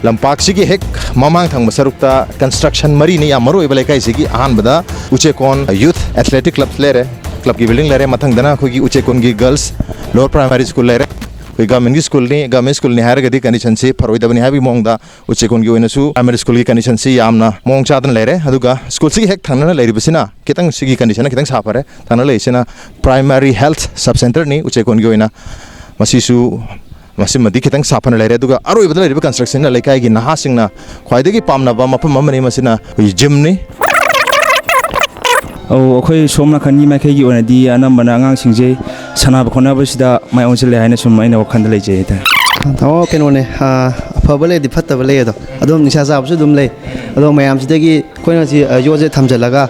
ꯂꯝꯄꯥꯛꯁꯤꯒꯤ ꯍꯦꯛ ꯃꯃꯥꯡ ꯊꯪꯕ ꯁꯔꯨꯛꯇ construction ꯃꯔꯤꯅꯤ ꯌꯥꯝ ꯃꯔꯨ ꯑꯣꯏꯕ ꯂꯩꯀꯥꯏꯁꯤꯒꯤ꯫ ꯑꯍꯥꯟꯕꯗ ꯎꯆꯦꯛꯀꯣꯟ Youth Athletic Club ꯂꯩꯔꯦ, club ꯀꯤ building ꯂꯩꯔꯦ꯫ ꯃꯊꯪꯗꯅ ꯑꯩꯈꯣꯏꯒꯤ ꯎꯆꯦꯛꯀꯣꯟꯒꯤ Girls Lower Primary School ꯂꯩꯔꯦ꯫ ꯑꯩꯈꯣꯏ government ꯀꯤ school ꯅꯤ, government school ꯅꯤ ꯍꯥꯏꯔꯒꯗꯤ condition ꯁꯤ ꯐꯔꯣꯏꯗꯕꯅꯤ ꯍꯥꯏꯕꯒꯤ ꯃꯑꯣꯡꯗ ꯎꯆꯦꯛꯀꯣꯟꯒꯤ ꯑꯣꯏꯅꯁꯨ primary school ꯒꯤ condition ꯁꯤ ꯌꯥꯝꯅ ꯃꯑꯣꯡ ꯆꯥꯗꯅ ꯂꯩꯔꯦ꯫ ꯑꯗꯨꯒ school ꯁꯤꯒꯤ ꯍꯦꯛ ꯊꯪꯅꯅ ꯂꯩꯔꯤꯕꯁꯤꯅ ꯈꯤꯇꯪ ꯁꯤꯒꯤ condition ꯈꯤꯇꯪ ꯁꯥꯐꯔꯦ꯫ ꯊꯪꯅ ꯂꯩꯔꯤꯁꯤꯅ Primary Health Sub Centre ꯅꯤ ꯎꯆꯦꯛꯀꯣꯟꯒꯤ ꯑꯣꯏꯅ꯫ ꯃꯁꯤꯁꯨ, ꯃꯁꯤꯃꯗꯤ ꯈꯤꯇꯪ ꯁꯥꯐꯅ ꯂꯩꯔꯦ꯫ ꯑꯗꯨꯒ ꯑꯔꯣꯏꯕꯗ ꯂꯩꯔꯤꯕ construction ꯅ ꯂꯩꯀꯥꯏꯒꯤ ꯅꯍꯥꯁꯤꯡꯅ ꯈ꯭ꯋꯥꯏꯗꯒꯤ ꯄꯥꯝꯅꯕ ꯃꯐꯝ ꯑꯃꯅꯤ꯫ ꯃꯁꯤꯅ ꯑꯩꯈꯣꯏꯒꯤ gym ꯅꯤ꯫ ꯑꯧ, ꯑꯩꯈꯣꯏ ꯁꯣꯝ ꯅꯥꯀꯟꯒꯤ ꯃꯥꯏꯀꯩꯒꯤ ꯑꯣꯏꯅꯗꯤ ꯑꯅꯝꯕꯅ ꯑꯉꯥꯡꯁꯤꯡꯁꯦ ꯁꯥꯟꯅꯕ ꯈꯣꯠꯅꯕꯁꯤꯗ ꯃꯥꯏ ꯑꯣꯟꯁꯤꯜꯂꯦ ꯍꯥꯏꯅ ꯁꯨꯝ ꯑꯩꯅ ꯋꯥꯈꯜꯗ ꯂꯩꯖꯩ ꯍꯥꯏꯇꯥꯔꯦ꯫ ꯑꯣ, ꯀꯩꯅꯣꯅꯦ, ꯑ, ꯑꯐꯕ ꯂꯩꯔꯗꯤ ꯐꯠꯇꯕ ꯂꯩ ꯑꯗꯣ꯫ ꯑꯗꯣ ꯅꯤꯁꯥ ꯆꯥꯕꯁꯨ ꯑꯗꯨꯝ ꯂꯩ꯫ ꯑꯗꯣ ꯃꯌꯥꯝꯁꯤꯗꯒꯤ ꯑꯩꯈꯣꯏꯅ ꯁꯤ, ꯑ, ꯌꯣꯠꯁꯦ ꯊꯝꯖꯤꯜꯂꯒ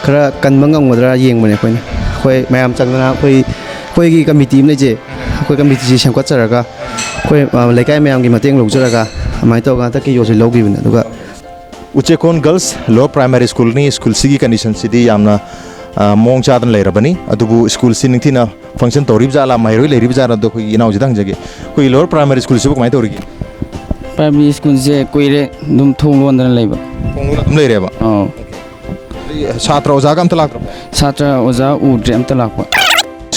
ꯈꯔ ꯀꯟꯕ ꯉꯝꯒꯗ꯭ꯔꯥ ꯌꯦꯡꯕꯅꯦ ꯑꯩꯈꯣꯏꯅ꯫ ꯑꯩꯈꯣꯏ ꯃꯌꯥꯝ ꯆꯪꯗꯅ ꯑꯩꯈꯣꯏ, ꯑꯩꯈꯣꯏꯒꯤ committee ꯑꯃ ꯂꯩꯖꯩ꯫ ꯑꯩꯈꯣꯏ committee ꯁꯤ ꯁꯦꯝꯒꯠꯆꯔꯒ ꯑꯩꯈꯣꯏ, ꯑ, ꯂꯩꯀꯥꯏ ꯃꯌꯥꯝꯒꯤ ꯃꯇꯦꯡ ꯂꯧꯖꯔꯒ ꯑꯗꯨꯃꯥꯏꯅ ꯇꯧꯔꯒ ꯍꯟꯗꯛꯀꯤ ꯌꯣꯠꯁꯦ ꯂꯧꯈꯤꯕꯅꯦ꯫ ꯑꯗꯨꯒ ꯎꯆꯦꯛꯀꯣꯟ Girls Lower Primary School ꯅꯤ꯫ School ꯁꯤꯒꯤ condition ꯁꯤꯗꯤ ꯌꯥꯝꯅ, ꯑ, ꯃꯑꯣꯡ ꯆꯥꯗꯅ ꯂꯩꯔꯕꯅꯤ꯫ ꯑꯗꯨꯕꯨ school ꯁꯤ ꯅꯤꯡꯊꯤꯅ function ꯇꯧꯔꯤꯕ ꯖꯥꯠꯂꯥ, ꯃꯍꯩꯔꯣꯏ ꯂꯩꯔꯤꯕ ꯖꯥꯠꯂꯥ, ꯑꯗꯣ ꯑꯩꯈꯣꯏꯒꯤ ꯏꯅꯥꯎꯁꯤꯗ ꯍꯪꯖꯒꯦ꯫ ꯑꯩꯈꯣꯏꯒꯤ lower primary school ꯁꯤꯕꯨ ꯀꯃꯥꯏꯅ ꯇꯧꯔꯤꯒꯦ? Primary school ꯁꯦ ꯀꯨꯏꯔꯦ ꯑꯗꯨꯝ ꯊꯣꯡ ꯂꯣꯟꯗꯅ ꯂꯩꯕ꯫ ꯊꯣꯡ ꯂꯣꯜꯂ ꯑꯗꯨꯝ ꯂꯩꯔꯦꯕ? ꯑꯧ꯫ ꯑꯗꯩ ꯁꯥꯇ꯭ꯔ ꯑꯣꯖꯥꯒ ꯑꯝꯇ ꯂꯥꯛꯇ꯭ꯔꯕꯣ? ꯁꯥꯇ꯭ꯔ ꯑꯣꯖꯥ ꯎꯗ꯭ꯔꯦ ꯑꯝꯇ ꯂꯥꯛꯄ꯫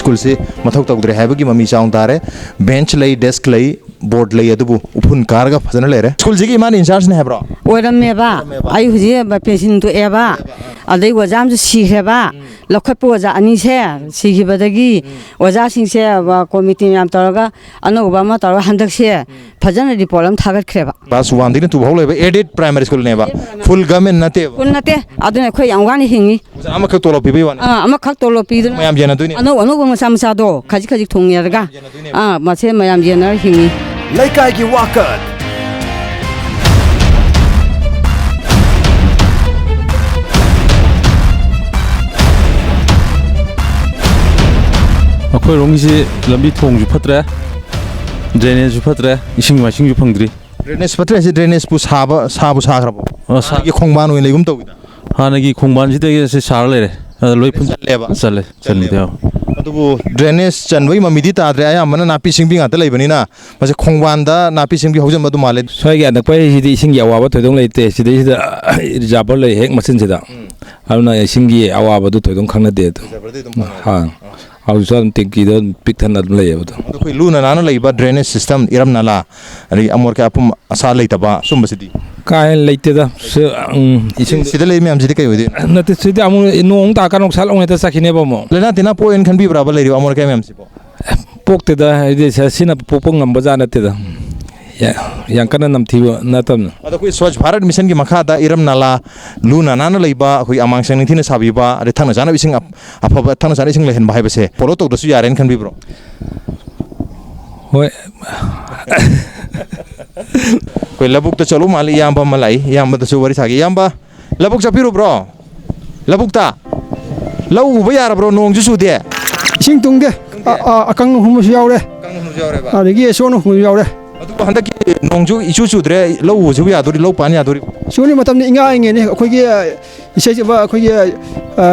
School ꯁꯤ ꯃꯊꯧ ꯇꯧꯗ꯭ꯔꯦ ꯍꯥꯏꯕꯒꯤ ꯃꯃꯤ ꯆꯥꯎꯅ ꯇꯥꯔꯦ꯫ Bench ꯂꯩ, desk ꯂꯩ, board ꯂꯩ, ꯑꯗꯨꯕꯨ ꯎꯐꯨꯟ ꯀꯥꯔꯒ ꯐꯖꯅ ꯂꯩꯔꯦ꯫ School ꯁꯤꯒꯤ ꯏꯃꯥꯅ in charge ꯅꯦ ꯍꯥꯏꯕ꯭ꯔꯣ? ꯑꯣꯏꯔꯝꯃꯦꯕ꯫ ꯑꯣꯏꯔꯝꯃꯦꯕ꯫ ꯑꯩ ꯍꯧꯖꯤꯛ pension ꯊꯣꯛꯑꯦꯕ꯫ ꯑꯣꯏꯔꯝꯃꯦꯕ꯫ ꯑꯥ꯫ ꯑꯗꯩ ꯑꯣꯖꯥ ꯑꯃꯁꯨ ꯁꯤꯈ꯭ꯔꯦꯕ꯫ ꯎꯝ꯫ ꯂꯧꯈꯠꯄ ꯑꯣꯖꯥ ꯑꯅꯤꯁꯦ ꯁꯤꯈꯤꯕꯗꯒꯤ ꯎꯝ꯫ ꯑꯣꯖꯥꯁꯤꯡꯁꯦ, ꯑ, committee ꯃꯌꯥꯝ ꯇꯧꯔꯒ ꯑꯅꯧꯕ ꯑꯃ ꯇꯧꯔꯒ ꯍꯟꯗꯛꯁꯦ ꯎꯝ꯫ ꯐꯖꯅ report ꯑꯃ ꯊꯥꯒꯠꯈ꯭ꯔꯦꯕ꯫ Class one ꯗꯒꯤꯅ two ꯐꯥꯎ ꯂꯩꯕ aided primary school ꯅꯦꯕ꯫ Full government ꯅꯠꯇꯦꯕ꯫ Full ꯅꯠꯇꯦ꯫ ꯑꯗꯨꯅ ꯑꯩꯈꯣꯏ ꯌꯥꯝ ꯋꯥꯅ ꯍꯤꯡꯉꯤ꯫ ꯑꯣꯖꯥ ꯑꯃꯈꯛ ꯇꯣꯂꯣꯞ ꯄꯤꯕꯩ ꯋꯥꯅꯤ꯫ ꯑꯥ, ꯑꯃꯈꯛ ꯇꯣꯂꯣꯞ ꯄꯤꯗꯅ ꯃꯌꯥꯝ ꯌꯦꯟꯅꯗꯣꯏꯅꯦ꯫ ꯑꯅꯧ ꯑꯅꯧꯕ ꯃꯆꯥ ꯃꯆꯥꯗꯣ ꯈꯖꯤꯛ ꯈꯖꯤꯛ ꯊꯣꯡꯉꯦꯔꯒ, ꯌꯦꯟꯅꯗꯣꯏꯅꯦꯕ꯫ ꯑꯥ, ꯃꯁꯦ ꯃꯌꯥꯝ ꯌꯦꯟꯅꯔ ꯍꯤꯡꯉꯤ꯫ ꯂꯩꯀꯥꯏꯒꯤ ꯋꯥꯀꯠ꯫ ꯑꯩꯈꯣꯏꯔꯣꯝꯒꯤꯁꯤ ꯂꯝꯕꯤ ꯊꯣꯡꯁꯨ ꯐꯠꯇ꯭ꯔꯦ, drainage ꯁꯨ ꯐꯠꯇ꯭ꯔꯦ, ꯏꯁꯤꯡ ꯃꯥꯏꯁꯤꯡꯁꯨ ꯐꯪꯗ꯭ꯔꯤ꯫ Drainage ꯐꯠꯇ꯭ꯔꯦ ꯍꯥꯏꯁꯦ, drainage ꯄꯨ ꯁꯥꯕ, ꯁꯥꯕꯨ ꯁꯥꯈ꯭ꯔꯕꯣ? ꯑ, ꯁꯥ- ꯍꯥꯟꯅꯒꯤ ꯈꯣꯡꯕꯥꯟ ꯑꯣꯏꯅ ꯂꯩꯒꯨꯝ ꯇꯧꯋꯤꯗ꯫ ꯍꯥꯟꯅꯒꯤ ꯈꯣꯡꯕꯥꯟꯁꯤꯗꯒꯤ ꯑꯁꯤ ꯁꯥꯔ ꯂꯩꯔꯦ꯫ ꯑꯗ ꯂꯣꯏ ꯐꯨꯟ-, ꯆꯜꯂꯦꯕ? ꯆꯜꯂꯦ, ꯆꯜꯂꯦꯕ꯫ ꯆꯜꯂꯦꯕ꯫ ꯑꯗꯨꯕꯨ drainage ꯆꯟꯕꯒꯤ ꯃꯃꯤꯗꯤ ꯇꯥꯗ꯭ꯔꯦ, ꯑꯌꯥꯝꯕꯅ ꯅꯥꯄꯤ ꯁꯤꯡꯕꯤ ꯉꯥꯛꯇ ꯂꯩꯕꯅꯤꯅ꯫ ꯃꯁꯤ ꯈꯣꯡꯕꯥꯟꯗ ꯅꯥꯄꯤ ꯁꯤꯡꯕꯤ ꯍꯧꯖꯤꯟꯕ ꯑꯗꯨꯝ ꯃꯥꯜꯂꯦ꯫ ꯁ꯭ꯋꯥꯏꯒꯤ ꯑꯅꯛꯄ ꯁꯤꯗꯤ ꯏꯁꯤꯡꯒꯤ ꯑꯋꯥꯕ ꯊꯣꯏꯗꯣꯛ ꯂꯩꯇꯦ꯫ ꯁꯤꯗꯩꯁꯤꯗ reservoir ꯂꯩ ꯍꯦꯛ ꯃꯆꯤꯟꯁꯤꯗ꯫ ꯎꯝ꯫ ꯑꯗꯨꯅ ꯏꯁꯤꯡꯒꯤ ꯑꯋꯥꯕꯗꯨ ꯊꯣꯏꯗꯣꯛ ꯈꯪꯅꯗꯦ ꯑꯗꯨꯝ꯫ Reservoir ꯗꯤ ꯑꯗꯨꯝ ꯐꯪꯉꯦ꯫ ꯑꯥ꯫ ꯑꯥ꯫ ꯍꯧꯖꯤꯛꯁꯨ ꯑꯗꯨꯝ tank ꯗ ꯑꯗꯨꯝ ꯄꯤꯛ ꯊꯟꯅ ꯑꯗꯨꯝ ꯂꯩꯌꯦꯕ ꯑꯗꯨꯝ꯫ ꯑꯗꯣ ꯑꯩꯈꯣꯏ ꯂꯨꯅ ꯅꯥꯟꯅ ꯂꯩꯕ drainage system, ꯏꯔꯝ ꯅꯂꯥ, ꯑꯗꯒꯤ ꯑꯃꯣꯠ ꯑꯀꯥꯏ ꯑꯄꯨꯝ ꯑꯁꯥ ꯂꯩꯇꯕ ꯁꯨꯝꯕꯁꯤꯗꯤ? ꯀꯥ ꯍꯦꯟꯅ ꯂꯩꯇꯦꯗ꯫ ꯁꯤ, ꯎꯝ, ꯏꯁꯤꯡ ꯁꯤꯗ ꯂꯩ ꯃꯌꯥꯝꯁꯤꯗꯤ ꯀꯩ ꯑꯣꯏꯗꯣꯏꯅꯣ? ꯅꯠꯇꯦ, ꯁꯤꯗꯤ ꯑꯃꯨꯛ ꯅꯣꯡ ꯑꯃꯨꯛ ꯇꯥꯔꯀꯥꯟꯗ ꯑꯃꯨꯛ ꯁꯠ ꯂꯥꯎꯅ ꯍꯦꯛꯇ ꯆꯠꯈꯤꯅꯦꯕ ꯑꯃꯨꯛ꯫ ꯂꯥꯏꯅꯥ ꯇꯤꯟꯅꯥ ꯄꯣꯛꯑꯦꯅ ꯈꯟꯕꯤꯕ꯭ꯔꯥꯕ ꯂꯩꯔꯤꯕ ꯑꯃꯣꯠ ꯑꯀꯥꯏ ꯃꯌꯥꯝꯁꯤꯕꯣ? ꯄꯣꯛꯇꯦꯗ, ꯍꯥꯏꯗꯤ ꯁ-, ꯁꯤꯅ ꯄꯣꯛꯄ ꯉꯝꯕ ꯖꯥꯠ ꯅꯠꯇꯦꯗ꯫ ꯌꯥ-, ꯌꯥꯝ ꯀꯟꯅ ꯅꯝꯊꯤꯕ ꯅꯠꯇꯕꯅ꯫ ꯑꯗꯣ ꯑꯩꯈꯣꯏ ꯁ꯭ꯋꯥꯆ ꯚꯥꯔꯠ ꯃꯤꯁꯟꯒꯤ ꯃꯈꯥꯗ ꯏꯔꯝ ꯅꯥꯂꯥ ꯂꯨ ꯅꯥꯟꯅ ꯂꯩꯕ, ꯑꯩꯈꯣꯏ ꯑꯃꯥꯡꯁꯪ ꯅꯤꯡꯊꯤꯅ ꯁꯥꯕꯤꯕ, ꯑꯗꯩ ꯊꯛꯅ ꯆꯥꯅꯕ ꯏꯁꯤꯡ ꯑꯐ-, ꯑꯐꯕ ꯊꯛꯅ ꯆꯥꯅꯕ ꯏꯁꯤꯡ ꯂꯩꯍꯟꯕ ꯍꯥꯏꯕꯁꯦ follow ꯇꯧꯗ꯭ꯔꯁꯨ ꯌꯥꯔꯦꯅ ꯈꯟꯕꯤꯕ꯭ꯔꯣ? ꯍꯣꯏ꯫ ꯑꯩꯈꯣꯏ ꯂꯧꯕꯨꯛꯇ ꯆꯠꯂꯨ ꯃꯥꯜꯂꯤ, ꯏꯌꯥꯝꯕ ꯑꯃ ꯂꯥꯛꯏ, ꯏꯌꯥꯝꯕꯗꯁꯨ ꯋꯥꯔꯤ ꯁꯥꯒꯦ꯫ ꯏꯌꯥꯝꯕ, ꯂꯧꯕꯨꯛ ꯆꯠꯄꯤꯔꯨꯕ꯭ꯔꯣ? ꯂꯧꯕꯨꯛꯇ? ꯂꯧ ꯎꯕ ꯌꯥꯔꯕ꯭ꯔꯣ? ꯅꯣꯡꯁꯨ ꯆꯨꯗꯦ꯫ ꯏꯁꯤꯡ ꯇꯨꯡꯗꯦ꯫ ꯇꯨꯡꯗꯦ? ꯑ-, ꯑ-, ꯑꯀꯪ ꯑꯍꯨꯝꯕꯁꯨ ꯌꯥꯎꯔꯦ꯫ ꯑꯀꯪ ꯑꯍꯨꯝꯁꯨ ꯌꯥꯎꯔꯦꯕ? ꯑꯗꯒꯤ ꯆꯣꯠꯅ ꯍꯨꯝꯕꯁꯨ ꯌꯥꯎꯔꯦ꯫ ꯑꯗꯨꯕꯨ ꯍꯟꯗꯛꯀꯤ ꯅꯣꯡꯁꯨ ꯏꯆꯨ ꯆꯨꯗ꯭ꯔꯦ, ꯂꯧ ꯎꯕꯁꯤꯕꯨ ꯌꯥꯗꯣꯔꯤ, ꯂꯧ ꯄꯥꯟ ꯌꯥꯗꯣꯔꯤ? ꯆꯨꯅꯤ ꯃꯇꯝꯅꯤ, ꯏꯉꯥ ꯏꯉꯦꯅꯤ꯫ ꯑꯩꯈꯣꯏꯒꯤ, ꯑ, ꯏꯆꯦ-, ꯑꯩꯈꯣꯏꯒꯤ, ꯑ,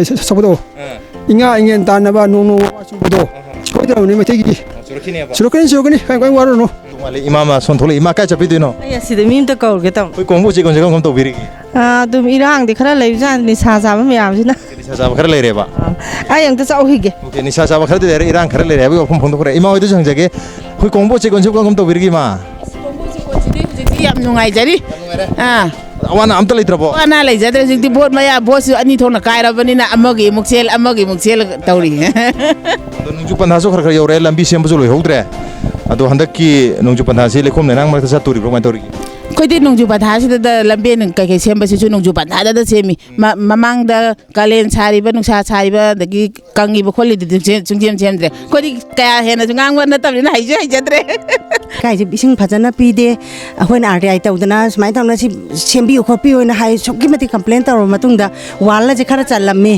ꯑ, ꯁꯛꯄꯗꯣ꯫ ꯑ꯫ ꯏꯉꯥ ꯏꯉꯦꯟ ꯇꯥꯟꯅꯕ, ꯅꯣꯡ ꯅꯣꯡ ꯋꯥ ꯆꯨꯕꯗꯣ꯫ ꯑꯍꯥ꯫ ꯁꯣꯏꯗ꯭ꯔꯕꯅꯤ ꯃꯩꯇꯩꯒꯤꯗꯤ꯫ ꯆꯨꯔꯛꯈꯤꯅꯦꯕ꯫ ꯆꯨꯔꯛꯀꯅꯤ, ꯆꯨꯔꯛꯀꯅꯤ꯫ ꯀꯩꯝ, ꯀꯩꯝ ꯋꯥꯔꯨꯅꯨ꯫ ꯇꯣꯉꯥꯜꯂꯦ, ꯏꯃꯥ ꯃꯥ ꯁꯣꯟ ꯊꯣꯛꯂꯛꯑꯦ꯫ ꯏꯃꯥ, ꯀꯥꯏ ꯆꯠꯄꯤꯗꯣꯏꯅꯣ? ꯑꯩ ꯑꯁꯤꯗ ꯃꯤ ꯑꯝꯇ ꯀꯧꯔꯒꯦ ꯇꯧꯅꯤ꯫ ꯑꯩꯈꯣꯏ ꯀꯣꯡꯕ ꯎꯆꯦꯛ ꯀꯣꯟꯁꯦ ꯀꯔꯝ ꯀꯔꯝ ꯇꯧꯕꯤꯔꯤꯒꯦ? ꯑꯥ, ꯑꯗꯨꯝ ꯏꯔꯥꯡꯗꯤ ꯈꯔ ꯂꯩꯕꯖꯥꯠꯅꯤ, ꯅꯤꯁꯥ ꯆꯥꯕ ꯃꯌꯥꯝꯁꯤꯅ꯫ ꯅꯤꯁꯥ ꯆꯥꯕ ꯈꯔ ꯂꯩꯔꯦꯕ? ꯑꯥ, ꯑꯩ ꯑꯝꯇ ꯆꯠꯍꯧꯈꯤꯒꯦ꯫ ꯑꯣꯀꯦ, ꯅꯤꯁꯥ ꯆꯥꯕ ꯈꯔꯗꯤ ꯂꯩꯔꯦ, ꯏꯔꯥꯡ ꯈꯔ ꯂꯩꯔꯦ ꯍꯥꯏꯕꯒꯤ ꯋꯥꯐꯝ ꯐꯣꯡꯗꯣꯛꯈ꯭ꯔꯦ꯫ ꯏꯃꯥ ꯍꯣꯏꯗꯁꯨ ꯍꯪꯖꯒꯦ, ꯑꯩꯈꯣꯏ ꯀꯣꯡꯕ ꯎꯆꯦꯛ ꯀꯣꯟꯁꯦ ꯀꯔꯝ ꯀꯔꯝ ꯇꯧꯕꯤꯔꯤꯒꯦ, ꯏꯃꯥ? ꯀꯣꯡꯕ ꯎꯆꯦꯛ ꯀꯣꯟꯁꯤꯗꯤ ꯍꯧꯖꯤꯛꯇꯤ ꯌꯥꯝ ꯅꯨꯡꯉꯥꯏꯖꯔꯤ꯫ ꯌꯥꯝ ꯅꯨꯡꯉꯥꯏꯔꯦ? ꯑꯥ꯫ ꯑꯋꯥ ꯑꯅꯥ ꯑꯝꯇ ꯂꯩꯇ꯭ꯔꯕꯣ? ꯑꯋꯥ ꯑꯅꯥ ꯂꯩꯖꯗ꯭ꯔꯦ꯫ ꯍꯧꯖꯤꯛꯇꯤ ꯚꯣꯠ ꯃꯌꯥ, ꯚꯣꯠꯁꯨ ꯑꯅꯤ ꯊꯣꯛꯅ ꯀꯥꯏꯔꯕꯅꯤꯅ ꯑꯃꯒꯤ ꯑꯃꯨꯛ ꯆꯦꯜ, ꯑꯃꯒꯤ ꯑꯃꯨꯛ ꯆꯦꯜ ꯇꯧꯔꯤ꯫ ꯑꯗꯣ ꯅꯣꯡꯖꯨ ꯄꯟꯊꯥꯁꯨ ꯈꯔ ꯈꯔ ꯌꯧꯔꯛꯑꯦ, ꯂꯝꯕꯤ ꯁꯦꯝꯕꯁꯨ ꯂꯣꯏꯍꯧꯗ꯭ꯔꯦ꯫ ꯑꯗꯣ ꯍꯟꯗꯛꯀꯤ ꯅꯣꯡꯖꯨ ꯄꯟꯊꯥꯁꯤ ꯂꯩꯈꯣꯝ ꯂꯩꯅꯥꯡ ꯃꯔꯛꯇ ꯆꯠꯇꯣꯔꯤꯕ꯭ꯔꯣ, ꯀꯃꯥꯏꯅ ꯇꯧꯔꯤꯒꯦ? ꯑꯩꯈꯣꯏꯗꯤ ꯅꯣꯡꯖꯨ ꯄꯟꯊꯥꯁꯤꯗ ꯂꯝꯕꯦꯟ ꯀꯩꯀꯩ ꯁꯦꯝꯕꯁꯤꯁꯨ ꯅꯣꯡꯖꯨ ꯄꯟꯊꯥꯗꯗ ꯁꯦꯝꯃꯤ꯫ ꯃ-, ꯃꯃꯥꯡꯗ ꯀꯥꯂꯦꯟ ꯁꯥꯔꯤꯕ, ꯅꯨꯡꯁꯥ ꯁꯥꯔꯤꯕ, ꯑꯗꯒꯤ ꯀꯪꯉꯤꯕ ꯈꯣꯠꯂꯤꯗꯨꯗꯤ ꯁꯦꯝ-, ꯁꯨꯡꯁꯦꯝ ꯁꯦꯝꯗ꯭ꯔꯦ꯫ ꯑꯩꯈꯣꯏꯗꯤ ꯀꯌꯥ ꯍꯦꯟꯅꯁꯨ ꯉꯥꯡꯕ ꯅꯠꯇꯕꯅꯤꯅ ꯍꯩꯁꯨ ꯍꯩꯖꯗ꯭ꯔꯦ꯫ ꯂꯩꯀꯥꯏꯁꯦ ꯏꯁꯤꯡ ꯐꯖꯅ ꯄꯤꯗꯦ꯫ ꯑꯩꯈꯣꯏꯅ ꯑꯥꯔ ꯇꯤ ꯑꯥꯏ ꯇꯧꯗꯅ ꯁꯨꯃꯥꯏꯅ ꯇꯧꯗꯅ ꯁꯤ ꯁꯦꯝꯕꯤꯌꯨ ꯈꯣꯠꯄꯤꯌꯨꯅ ꯍꯥꯏ, ꯑꯁꯨꯛꯀꯤ ꯃꯇꯤꯛ ꯀꯝꯄ꯭ꯂꯦꯟ ꯇꯧꯔꯕ ꯃꯇꯨꯡꯗ ꯋꯥꯜ ꯑꯁꯦ ꯈꯔ ꯆꯜꯂꯝꯃꯤ꯫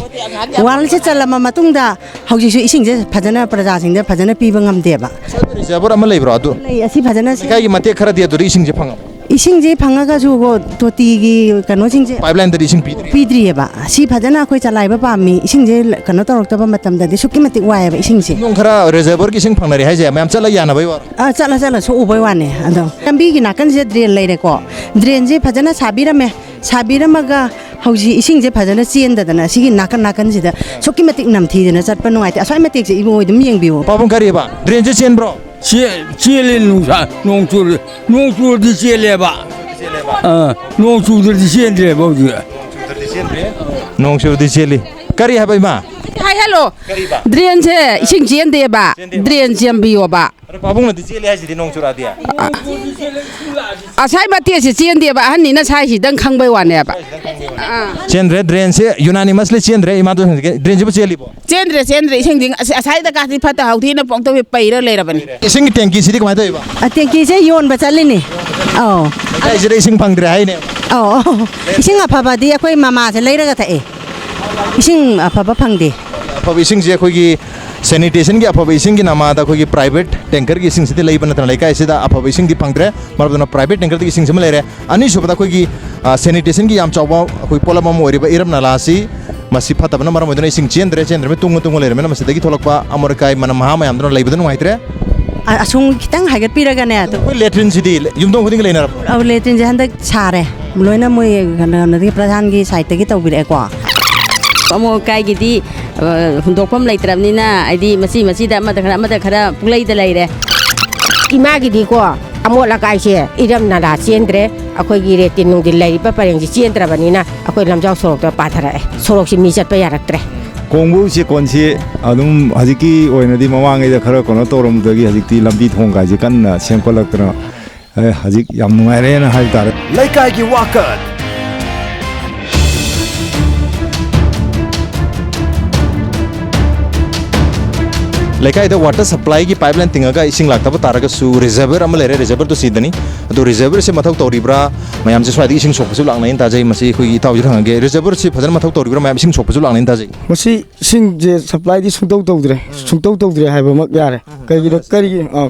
ꯋꯥꯜ ꯑꯁꯦ ꯆꯜꯂꯝꯃ ꯃꯇꯨꯡꯗ ꯍꯧꯖꯤꯛꯁꯨ ꯏꯁꯤꯡꯁꯦ ꯐꯖꯅ ꯄ꯭ꯔꯖꯥꯁꯤꯡꯗ ꯐꯖꯅ ꯄꯤꯕ ꯉꯝꯗꯦꯕ꯫ ꯔꯤꯖꯔꯚꯔ ꯑꯃ ꯂꯩꯕ꯭ꯔꯣ ꯑꯗꯨ? ꯂꯩ, ꯑꯁꯤ ꯐꯖꯅ ꯁꯤ ꯂꯩꯀꯥꯏꯒꯤ ꯃꯇꯦꯛ ꯈꯔꯗꯤ ꯑꯗꯨꯗ ꯏꯁꯤꯡꯁꯦ ꯐꯪꯉꯕ? ꯏꯁꯤꯡꯁꯦ ꯐꯪꯉꯒꯁꯨ ꯀꯣ, ꯇꯣꯇꯤꯒꯤ ꯀꯩꯅꯣꯁꯤꯡꯁꯦ ꯄꯥꯏꯞꯂꯥꯏꯟꯗꯗꯤ ꯏꯁꯤꯡ ꯄꯤꯗ꯭ꯔꯤ? ꯄꯤꯗ꯭ꯔꯤꯑꯕ꯫ ꯁꯤ ꯐꯖꯅ ꯑꯩꯈꯣꯏ ꯆꯂꯥꯏꯕ ꯄꯥꯝꯃꯤ꯫ ꯏꯁꯤꯡꯁꯦ ꯀꯩꯅꯣ ꯇꯧꯔꯛꯇꯕ ꯃꯇꯝꯗꯗꯤ ꯑꯁꯨꯛꯀꯤ ꯃꯇꯤꯛ ꯋꯥꯏꯑꯦꯕ ꯏꯁꯤꯡꯁꯦ꯫ ꯅꯣꯡ ꯈꯔ ꯔꯤꯖꯔꯚꯔꯒꯤ ꯏꯁꯤꯡ ꯐꯪꯅꯔꯦ ꯍꯥꯏꯁꯦ ꯃꯌꯥꯝ ꯆꯠꯂ ꯌꯥꯅꯕꯩ ꯋꯥꯔꯣ? ꯑ, ꯆꯠꯂ ꯆꯠꯂ ꯁꯣꯛꯎꯕꯩ ꯋꯥꯅꯦ꯫ ꯑꯗꯣ ꯂꯝꯕꯤꯒꯤ ꯅꯥꯀꯟꯁꯤꯗ ꯗ꯭ꯔꯦꯟ ꯂꯩꯔꯦꯀꯣ, ꯗ꯭ꯔꯦꯟꯁꯦ ꯐꯖꯅ ꯁꯥꯕꯤꯔꯝꯃꯦ꯫ ꯁꯥꯕꯤꯔꯝꯃꯒ ꯍꯧꯖꯤꯛ ꯏꯁꯤꯡꯁꯦ ꯐꯖꯅ ꯆꯦꯟꯗꯗꯅ ꯁꯤꯒꯤ ꯅꯥꯀꯟ ꯅꯥꯀꯟꯁꯤꯗ ꯑꯁꯨꯛꯀꯤ ꯃꯇꯤꯛ ꯅꯝꯊꯤꯗꯅ ꯆꯠꯄ ꯅꯨꯡꯉꯥꯏꯇꯦ꯫ ꯑꯁ꯭ꯋꯥꯏ ꯃꯇꯦꯛꯁꯦ ꯏꯕꯨꯡꯉꯣ ꯑꯗꯨꯝ ꯌꯦꯡꯕꯤꯌꯨ꯫ ꯄꯥꯕꯨꯡ, ꯀꯔꯤꯕ? ꯗ꯭ꯔꯦꯟꯁꯦ ꯆꯦꯟꯕ꯭ꯔꯣ? ꯆꯦ-, ꯆꯦꯜꯂꯤ ꯅꯨꯡꯁꯥ, ꯅꯣꯡ ꯆꯨꯔ-, ꯅꯣꯡ ꯆꯨꯔꯗꯤ ꯆꯦꯜꯂꯦꯕ꯫ ꯑꯥ, ꯅꯣꯡ ꯆꯨꯗ꯭ꯔꯗꯤ ꯆꯦꯟꯗ꯭ꯔꯦꯕ ꯍꯧꯖꯤꯛ꯫ ꯅꯣꯡ ꯆꯨꯔꯗꯤ ꯆꯦꯜꯂꯤ꯫ ꯀꯔꯤ ꯍꯥꯏꯕ, ꯏꯃꯥ? ꯍꯥꯏ, ꯍꯜꯂꯣ꯫ ꯀꯔꯤꯕ? ꯗ꯭ꯔꯦꯟꯁꯦ ꯏꯁꯤꯡ ꯆꯦꯟꯗꯦꯕ꯫ ꯆꯦꯟꯗꯦꯕ꯫ ꯗ꯭ꯔꯦꯟ ꯁꯦꯝꯕꯤꯌꯣꯕ꯫ ꯑꯗꯣ ꯄꯥꯕꯨꯡꯅꯗꯤ ꯆꯦꯜꯂꯤ ꯍꯥꯏꯁꯤꯗꯤ ꯅꯣꯡ ꯆꯨꯔꯛꯑꯗꯤ? ꯑꯁꯥꯏ ꯃꯇꯦꯛꯁꯦ ꯆꯦꯟꯗꯦꯕ, ꯑꯍꯟꯅꯤꯅ ꯁꯥꯏꯁꯤꯗꯪ ꯈꯪꯕꯩ ꯋꯥꯅꯦꯕ꯫ ꯑꯥ꯫ ꯆꯦꯟꯗ꯭ꯔꯦ, ꯗ꯭ꯔꯦꯟꯁꯦ unanimously ꯆꯦꯟꯗ꯭ꯔꯦ꯫ ꯏꯃꯥꯗꯣ ꯍꯪꯖꯒꯦ, ꯗ꯭ꯔꯦꯟꯁꯤꯕꯨ ꯆꯦꯜꯂꯤꯕꯣ? ꯆꯦꯟꯗ꯭ꯔꯦ, ꯆꯦꯟꯗ꯭ꯔꯦ꯫ ꯏꯁꯤꯡꯗꯤ ꯑꯁ-, ꯑꯁꯥꯏꯗ ꯀꯥꯁꯤ ꯐꯠꯇ ꯍꯥꯎꯊꯤꯅ ꯄꯣꯡꯇꯧ ꯄꯩꯔ ꯂꯩꯔꯕꯅꯤ꯫ ꯏꯁꯤꯡꯒꯤ ꯇꯦꯡꯀꯤꯁꯤꯗꯤ ꯀꯃꯥꯏꯅ ꯇꯧꯔꯤꯕ? ꯑ, ꯇꯦꯡꯀꯤꯁꯦ ꯌꯣꯟꯕ ꯆꯠꯂꯤꯅꯤ꯫ ꯑꯧ꯫ ꯂꯩꯀꯥꯏꯁꯤꯗ ꯏꯁꯤꯡ ꯐꯪꯗ꯭ꯔꯦ ꯍꯥꯏꯅꯦ꯫ ꯑꯧ, ꯑꯧ꯫ ꯏꯁꯤꯡ ꯑꯐꯕꯗꯤ ꯑꯩꯈꯣꯏ ꯃꯃꯥꯁꯦ ꯂꯩꯔꯒ ꯊꯛꯑꯦ꯫ ꯏꯁꯤꯡ ꯑꯐꯕ ꯐꯪꯗꯦ꯫ ꯑꯐꯕ ꯏꯁꯤꯡꯁꯦ ꯑꯩꯈꯣꯏꯒꯤ ꯁꯦꯅꯤꯇꯦꯁꯟꯒꯤ ꯑꯐꯕ ꯏꯁꯤꯡꯒꯤ ꯅꯃꯥꯗ ꯑꯩꯈꯣꯏꯒꯤ ꯄ꯭ꯔꯥꯏꯚꯦꯠ ꯇꯦꯡꯀꯔꯒꯤ ꯏꯁꯤꯡꯁꯤꯗꯤ ꯂꯩꯕ ꯅꯠꯇꯅ ꯂꯩꯀꯥꯏ ꯑꯁꯤꯗ ꯑꯐꯕ ꯏꯁꯤꯡꯗꯤ ꯐꯪꯗ꯭ꯔꯦ꯫ ꯃꯔꯝ ꯑꯗꯨꯅ ꯄ꯭ꯔꯥꯏꯚꯦꯠ ꯇꯦꯡꯀꯔꯗꯒꯤ ꯏꯁꯤꯡꯁꯤꯃ ꯂꯩꯔꯦ꯫ ꯑꯅꯤꯁꯨꯕꯗ ꯑꯩꯈꯣꯏꯒꯤ, ꯑ, ꯁꯦꯅꯤꯇꯦꯁꯟꯒꯤ ꯌꯥꯝ ꯆꯥꯎꯕ ꯑꯩꯈꯣꯏ ꯄꯣꯠꯂꯝ ꯑꯃ ꯑꯣꯏꯔꯤꯕ ꯏꯔꯝ ꯅꯂꯥꯁꯤ, ꯃꯁꯤ ꯐꯠꯇꯕꯅ ꯃꯔꯝ ꯑꯣꯏꯗꯨꯅ ꯏꯁꯤꯡ ꯆꯦꯟꯗ꯭ꯔꯦ, ꯆꯦꯟꯗ꯭ꯔꯕꯅꯤꯅ ꯇꯨꯡꯉ ꯇꯨꯡꯉ ꯂꯩꯔꯕꯅꯤꯅ ꯃꯁꯤꯗꯒꯤ ꯊꯣꯛꯂꯛꯄ ꯑꯃꯣꯠ ꯑꯀꯥꯏ ꯃꯅꯝ ꯃꯍꯥ ꯃꯌꯥꯝꯗꯨꯅ ꯂꯩꯕꯗ ꯅꯨꯡꯉꯥꯏꯇ꯭ꯔꯦ꯫ ꯑ-, ꯑꯁꯨꯝ ꯈꯤꯇꯪ ꯍꯥꯏꯒꯠꯄꯤꯔꯒꯅꯦ, ꯑꯗꯨꯝ ꯑꯩꯈꯣꯏ ꯂꯦꯇ꯭ꯔꯤꯟꯁꯤꯗꯤ ꯌꯨꯝꯊꯣꯡ ꯈꯨꯗꯤꯡꯒꯤ ꯂꯩꯅꯔꯕ? ꯑꯧ, ꯂꯦꯇ꯭ꯔꯤꯟꯁꯦ ꯍꯟꯗꯛ ꯁꯥꯔꯦ, ꯂꯣꯏꯅ ꯃꯣꯏ ꯀꯩꯅꯣꯗꯒꯤ, ꯄ꯭ꯔꯙꯥꯟꯒꯤ ꯁꯥꯏꯠꯇꯒꯤ ꯇꯧꯕꯤꯔꯛꯑꯦꯀꯣ꯫ ꯑꯃꯣꯠ ꯑꯀꯥꯏꯒꯤꯗꯤ, ꯑ, ꯍꯨꯟꯗꯣꯛꯐꯝ ꯂꯩꯇ꯭ꯔꯕꯅꯤꯅ, ꯍꯥꯏꯗꯤ ꯃꯆꯤ ꯃꯆꯤꯗ ꯑꯃꯗ ꯈꯔ, ꯑꯃꯗ ꯈꯔ ꯄꯨꯡꯂꯩꯗ ꯂꯩꯔꯦ꯫ ꯏꯃꯥꯒꯤꯗꯤꯀꯣ, ꯑꯃꯣꯠ ꯑꯀꯥꯏꯁꯦ ꯏꯔꯝ ꯅꯂꯥ ꯆꯦꯟꯗ꯭ꯔꯦ, ꯑꯩꯈꯣꯏꯒꯤ ꯂꯦꯇ꯭ꯔꯤꯟ ꯅꯨꯡꯗꯤꯟ ꯂꯩꯔꯤꯕ ꯄꯔꯦꯡꯁꯤ ꯆꯦꯟꯗ꯭ꯔꯕꯅꯤꯅ ꯑꯩꯈꯣꯏ ꯂꯝꯖꯥꯎ ꯁꯣꯔꯣꯛꯇ ꯄꯥꯊꯔꯛꯑꯦ, ꯁꯣꯔꯣꯛꯁꯤ ꯃꯤ ꯆꯠꯄ ꯌꯥꯔꯛꯇ꯭ꯔꯦ꯫ ꯀꯣꯡꯕꯨ ꯆꯦꯛꯀꯣꯟꯁꯤ ꯑꯗꯨꯝ ꯍꯧꯖꯤꯛꯀꯤ ꯑꯣꯏꯅꯗꯤ ꯃꯃꯥꯡꯉꯩꯗ ꯈꯔ ꯀꯩꯅꯣ ꯇꯧꯔꯝꯕꯗꯒꯤ ꯍꯧꯖꯤꯛꯇꯤ ꯂꯝꯕꯤ ꯊꯣꯡ ꯀꯥꯏꯁꯦ ꯀꯟꯅ ꯁꯦꯝꯒꯠꯂꯛꯇꯅ, ꯑꯦ, ꯍꯧꯖꯤꯛ ꯌꯥꯝ ꯅꯨꯡꯉꯥꯏꯔꯦꯅ ꯍꯥꯏꯕ ꯇꯥꯔꯦ꯫ ꯂꯩꯀꯥꯏꯒꯤ ꯋꯥꯀꯠ꯫ ꯂꯩꯀꯥꯏꯗ ꯋꯥꯇꯔ ꯁꯄ꯭ꯂꯥꯏꯒꯤ ꯄꯥꯏꯞ ꯂꯥꯏꯟ ꯇꯤꯡꯉꯒ ꯏꯁꯤꯡ ꯂꯥꯛꯇꯕ ꯇꯥꯔꯒꯁꯨ ꯔꯤꯖꯔꯚꯔ ꯑꯃ ꯂꯩꯔꯦ, ꯔꯤꯖꯔꯚꯔꯗꯨ ꯁꯤꯗꯅꯤ꯫ ꯑꯗꯨ ꯔꯤꯖꯔꯚꯔꯁꯦ ꯃꯊꯧ ꯇꯧꯔꯤꯕ꯭ꯔꯥ? ꯃꯌꯥꯝꯁꯦ ꯁ꯭ꯋꯥꯏꯗꯒꯤ ꯏꯁꯤꯡ ꯁꯣꯛꯄꯁꯨ ꯂꯥꯛꯅꯩꯅ ꯇꯥꯖꯩ꯫ ꯃꯁꯤ ꯑꯩꯈꯣꯏꯒꯤ ꯏꯇꯥꯎꯁꯤꯗ ꯍꯪꯉꯒꯦ, ꯔꯤꯖꯔꯚꯔꯁꯤ ꯐꯖꯅ ꯃꯊꯧ ꯇꯧꯔꯤꯕ꯭ꯔꯥ? ꯃꯌꯥꯝ ꯏꯁꯤꯡ ꯁꯣꯛꯄꯁꯨ ꯂꯥꯛꯅꯩꯅ ꯇꯥꯖꯩ꯫ ꯃꯁꯤ ꯏꯁꯤꯡꯁꯦ ꯁꯄ꯭ꯂꯥꯏꯗꯤ ꯁꯨꯡꯇꯧ ꯇꯧꯗ꯭ꯔꯦ, ꯁꯨꯡꯇꯧ ꯇꯧꯗ꯭ꯔꯦ ꯍꯥꯏꯕꯃꯛ ꯌꯥꯔꯦ꯫ ꯀꯩꯒꯤꯅꯣ, ꯀꯔꯤꯒꯤ, ꯑ,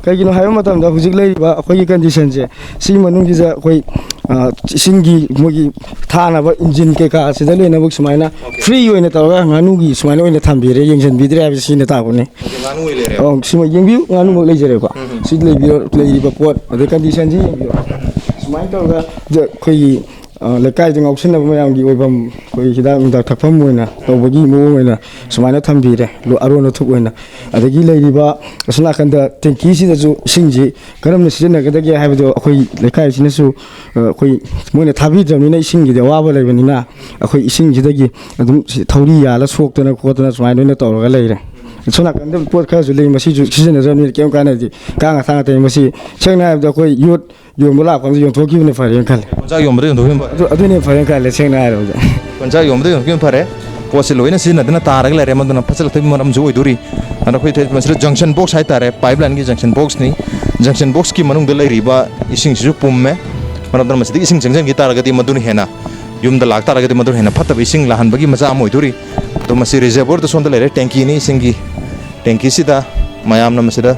ꯀꯩꯒꯤꯅꯣ ꯍꯥꯏꯕ ꯃꯇꯝꯗ ꯍꯧꯖꯤꯛ ꯂꯩꯔꯤꯕ ꯑꯩꯈꯣꯏꯒꯤ ꯀꯟꯗꯤꯁꯟꯁꯦ, ꯁꯤꯒꯤ ꯃꯅꯨꯡꯁꯤꯗ ꯑꯩꯈꯣꯏ, ꯑ, ꯏꯁꯤꯡꯒꯤ ꯃꯣꯏꯒꯤ ꯊꯥꯅꯕ ꯏꯟꯖꯤꯟ ꯀꯩꯀꯥ ꯑꯁꯤꯗ ꯂꯣꯏꯅꯃꯛ ꯁꯨꯃꯥꯏꯅ ꯐ꯭ꯔꯤ ꯑꯣꯏꯅ ꯇꯧꯔꯒ ꯉꯥꯅꯨꯒꯤ ꯁꯨꯃꯥꯏꯅ ꯑꯣꯏꯅ ꯊꯝꯕꯤꯔꯦ, ꯌꯦꯡꯁꯤꯟꯕꯤꯗ꯭ꯔꯦ ꯍꯥꯏꯕꯁꯤ ꯁꯤꯅ ꯇꯥꯛꯄꯅꯤ꯫ ꯉꯥꯅꯨ ꯑꯣꯏ ꯂꯩꯔꯦ꯫ ꯑꯣ, ꯁꯤꯃ ꯌꯦꯡꯕꯤꯌꯨ, ꯉꯥꯅꯨꯃꯛ ꯂꯩꯖꯔꯦꯀꯣ꯫ ꯎꯝ꯫ ꯁꯤ ꯂꯩꯕꯤꯔꯣ, ꯂꯩꯔꯤꯕ ꯄꯣꯠ ꯑꯗꯩ ꯀꯟꯗꯤꯁꯟꯁꯤ ꯌꯦꯡꯕꯤꯌꯨ꯫ ꯁꯨꯃꯥꯏꯅ ꯇꯧꯔꯒ ꯑꯩꯈꯣꯏꯒꯤ ꯑ, ꯂꯩꯀꯥꯏꯗ ꯉꯥꯎꯁꯤꯟꯅꯕ ꯃꯌꯥꯝꯒꯤ ꯑꯣꯏꯐꯝ, ꯑꯩꯈꯣꯏ ꯍꯤꯗꯥꯛ ꯅꯨꯡꯗꯥꯛ ꯊꯛꯐꯝ ꯑꯣꯏꯅ ꯇꯧꯕꯒꯤ ꯃꯑꯣꯡ ꯑꯣꯏꯅ ꯁꯨꯃꯥꯏꯅ ꯊꯝꯕꯤꯔꯦ, ꯂꯣ-, ꯑꯔꯣꯟ ꯑꯊꯨꯞ ꯑꯣꯏꯅ꯫ ꯑꯗꯒꯤ ꯂꯩꯔꯤꯕ ꯑꯁꯣꯝ ꯅꯥꯀꯟꯗ ꯇꯦꯡꯀꯤꯁꯤꯗꯁꯨ ꯏꯁꯤꯡꯁꯤ ꯀꯔꯝꯅ ꯁꯤꯖꯤꯟꯅꯒꯗꯒꯦ ꯍꯥꯏꯕꯗꯣ ꯑꯩꯈꯣꯏ ꯂꯩꯀꯥꯏꯁꯤꯅꯁꯨ, ꯑ, ꯑꯩꯈꯣꯏ ꯃꯣꯏꯅ ꯊꯥꯕꯤꯗ꯭ꯔꯕꯅꯤꯅ ꯏꯁꯤꯡꯒꯤꯗꯤ ꯑꯋꯥꯕ ꯂꯩꯕꯅꯤꯅ ꯑꯩꯈꯣꯏ ꯏꯁꯤꯡꯁꯤꯗꯒꯤ ꯑꯗꯨꯝ ꯁꯤ-, ꯊꯧꯔꯤ ꯌꯥꯜꯂ ꯁꯣꯛꯇꯅ ꯈꯣꯠꯇꯅ ꯁꯨꯃꯥꯏꯅ ꯂꯣꯏꯅ ꯇꯧꯔꯒ ꯂꯩꯔꯦ꯫ ꯑꯁꯣꯝ ꯅꯥꯀꯟꯗ ꯄꯣꯠ ꯈꯔꯁꯨ ꯂꯩ, ꯃꯁꯤꯁꯨ ꯁꯤꯖꯤꯟꯅꯗ꯭ꯔꯕꯅꯤꯅ ꯀꯩꯝ ꯀꯥꯟꯅꯗꯦ, ꯀꯥꯡ ꯑꯊꯥ ꯉꯥꯛꯇꯅꯤ꯫ ꯃꯁꯤ ꯁꯦꯡꯅ ꯍꯥꯏꯔꯕꯗ ꯑꯩꯈꯣꯏ ꯌꯣꯠ ꯌꯣꯟꯕ ꯂꯥꯛꯄ ꯑꯃꯗ ꯌꯣꯟꯊꯣꯛꯈꯤꯕꯅ ꯐꯔꯦꯅ ꯈꯜꯂꯦ꯫ ꯀꯣꯟꯆꯥꯛ ꯌꯣꯟꯕꯗ ꯌꯣꯟꯊꯣꯛꯈꯤꯕꯅ ꯐꯔꯦ꯫ ꯑꯗꯨ, ꯑꯗꯨꯅ ꯐꯔꯦꯅ ꯈꯜꯂꯦ, ꯁꯦꯡꯅ ꯍꯥꯏꯔꯕꯗ꯫ ꯀꯣꯟꯆꯥꯛ ꯌꯣꯟꯕꯗ ꯌꯣꯟꯊꯣꯛꯈꯤꯕꯅ ꯐꯔꯦ꯫ ꯄꯣꯠꯁꯦ ꯂꯣꯏꯅ ꯁꯤꯖꯤꯟꯅꯗꯅ ꯇꯥꯔꯒ ꯂꯩꯔꯦ, ꯃꯗꯨꯅ ꯐꯠꯆꯜꯂꯛꯇꯕꯒꯤ ꯃꯔꯝꯁꯨ ꯑꯣꯏꯗꯣꯔꯤ꯫ ꯑꯗꯣ ꯑꯩꯈꯣꯏ ꯊꯦ-, ꯃꯁꯤꯗ ꯖꯪꯁꯟ ꯕꯣꯛꯁ ꯍꯥꯏꯇꯥꯔꯦ, ꯄꯥꯏꯞ ꯂꯥꯏꯟꯒꯤ ꯖꯪꯁꯟ ꯕꯣꯛꯁꯅꯤ꯫ ꯖꯪꯁꯟ ꯕꯣꯛꯁꯀꯤ ꯃꯅꯨꯡꯗ ꯂꯩꯔꯤꯕ ꯏꯁꯤꯡꯁꯤꯁꯨ ꯄꯨꯝꯃꯦ꯫ ꯃꯔꯝ ꯑꯗꯨꯅ ꯃꯁꯤꯗꯒꯤ ꯏꯁꯤꯡ ꯆꯪꯁꯤꯟꯈꯤ ꯇꯥꯔꯒꯗꯤ ꯃꯗꯨꯅ ꯍꯦꯟꯅ ꯌꯨꯝꯗ ꯂꯥꯛꯇꯥꯔꯒꯗꯤ ꯃꯗꯨ ꯍꯦꯟꯅ ꯐꯠꯇꯕ ꯏꯁꯤꯡ ꯂꯥꯛꯍꯟꯕꯒꯤ ꯃꯆꯥꯛ ꯑꯃ ꯑꯣꯏꯗꯣꯔꯤ꯫ ꯑꯗꯣ ꯃꯁꯤ ꯔꯤꯖꯔꯚꯔꯗ ꯁꯣꯝꯗ ꯂꯩꯔꯦ, ꯇꯦꯡꯀꯤꯅꯤ ꯏꯁꯤꯡꯒꯤ꯫ ꯇꯦꯡꯀꯤꯁꯤꯗ ꯃꯌꯥꯝꯅ ꯃꯁꯤꯗ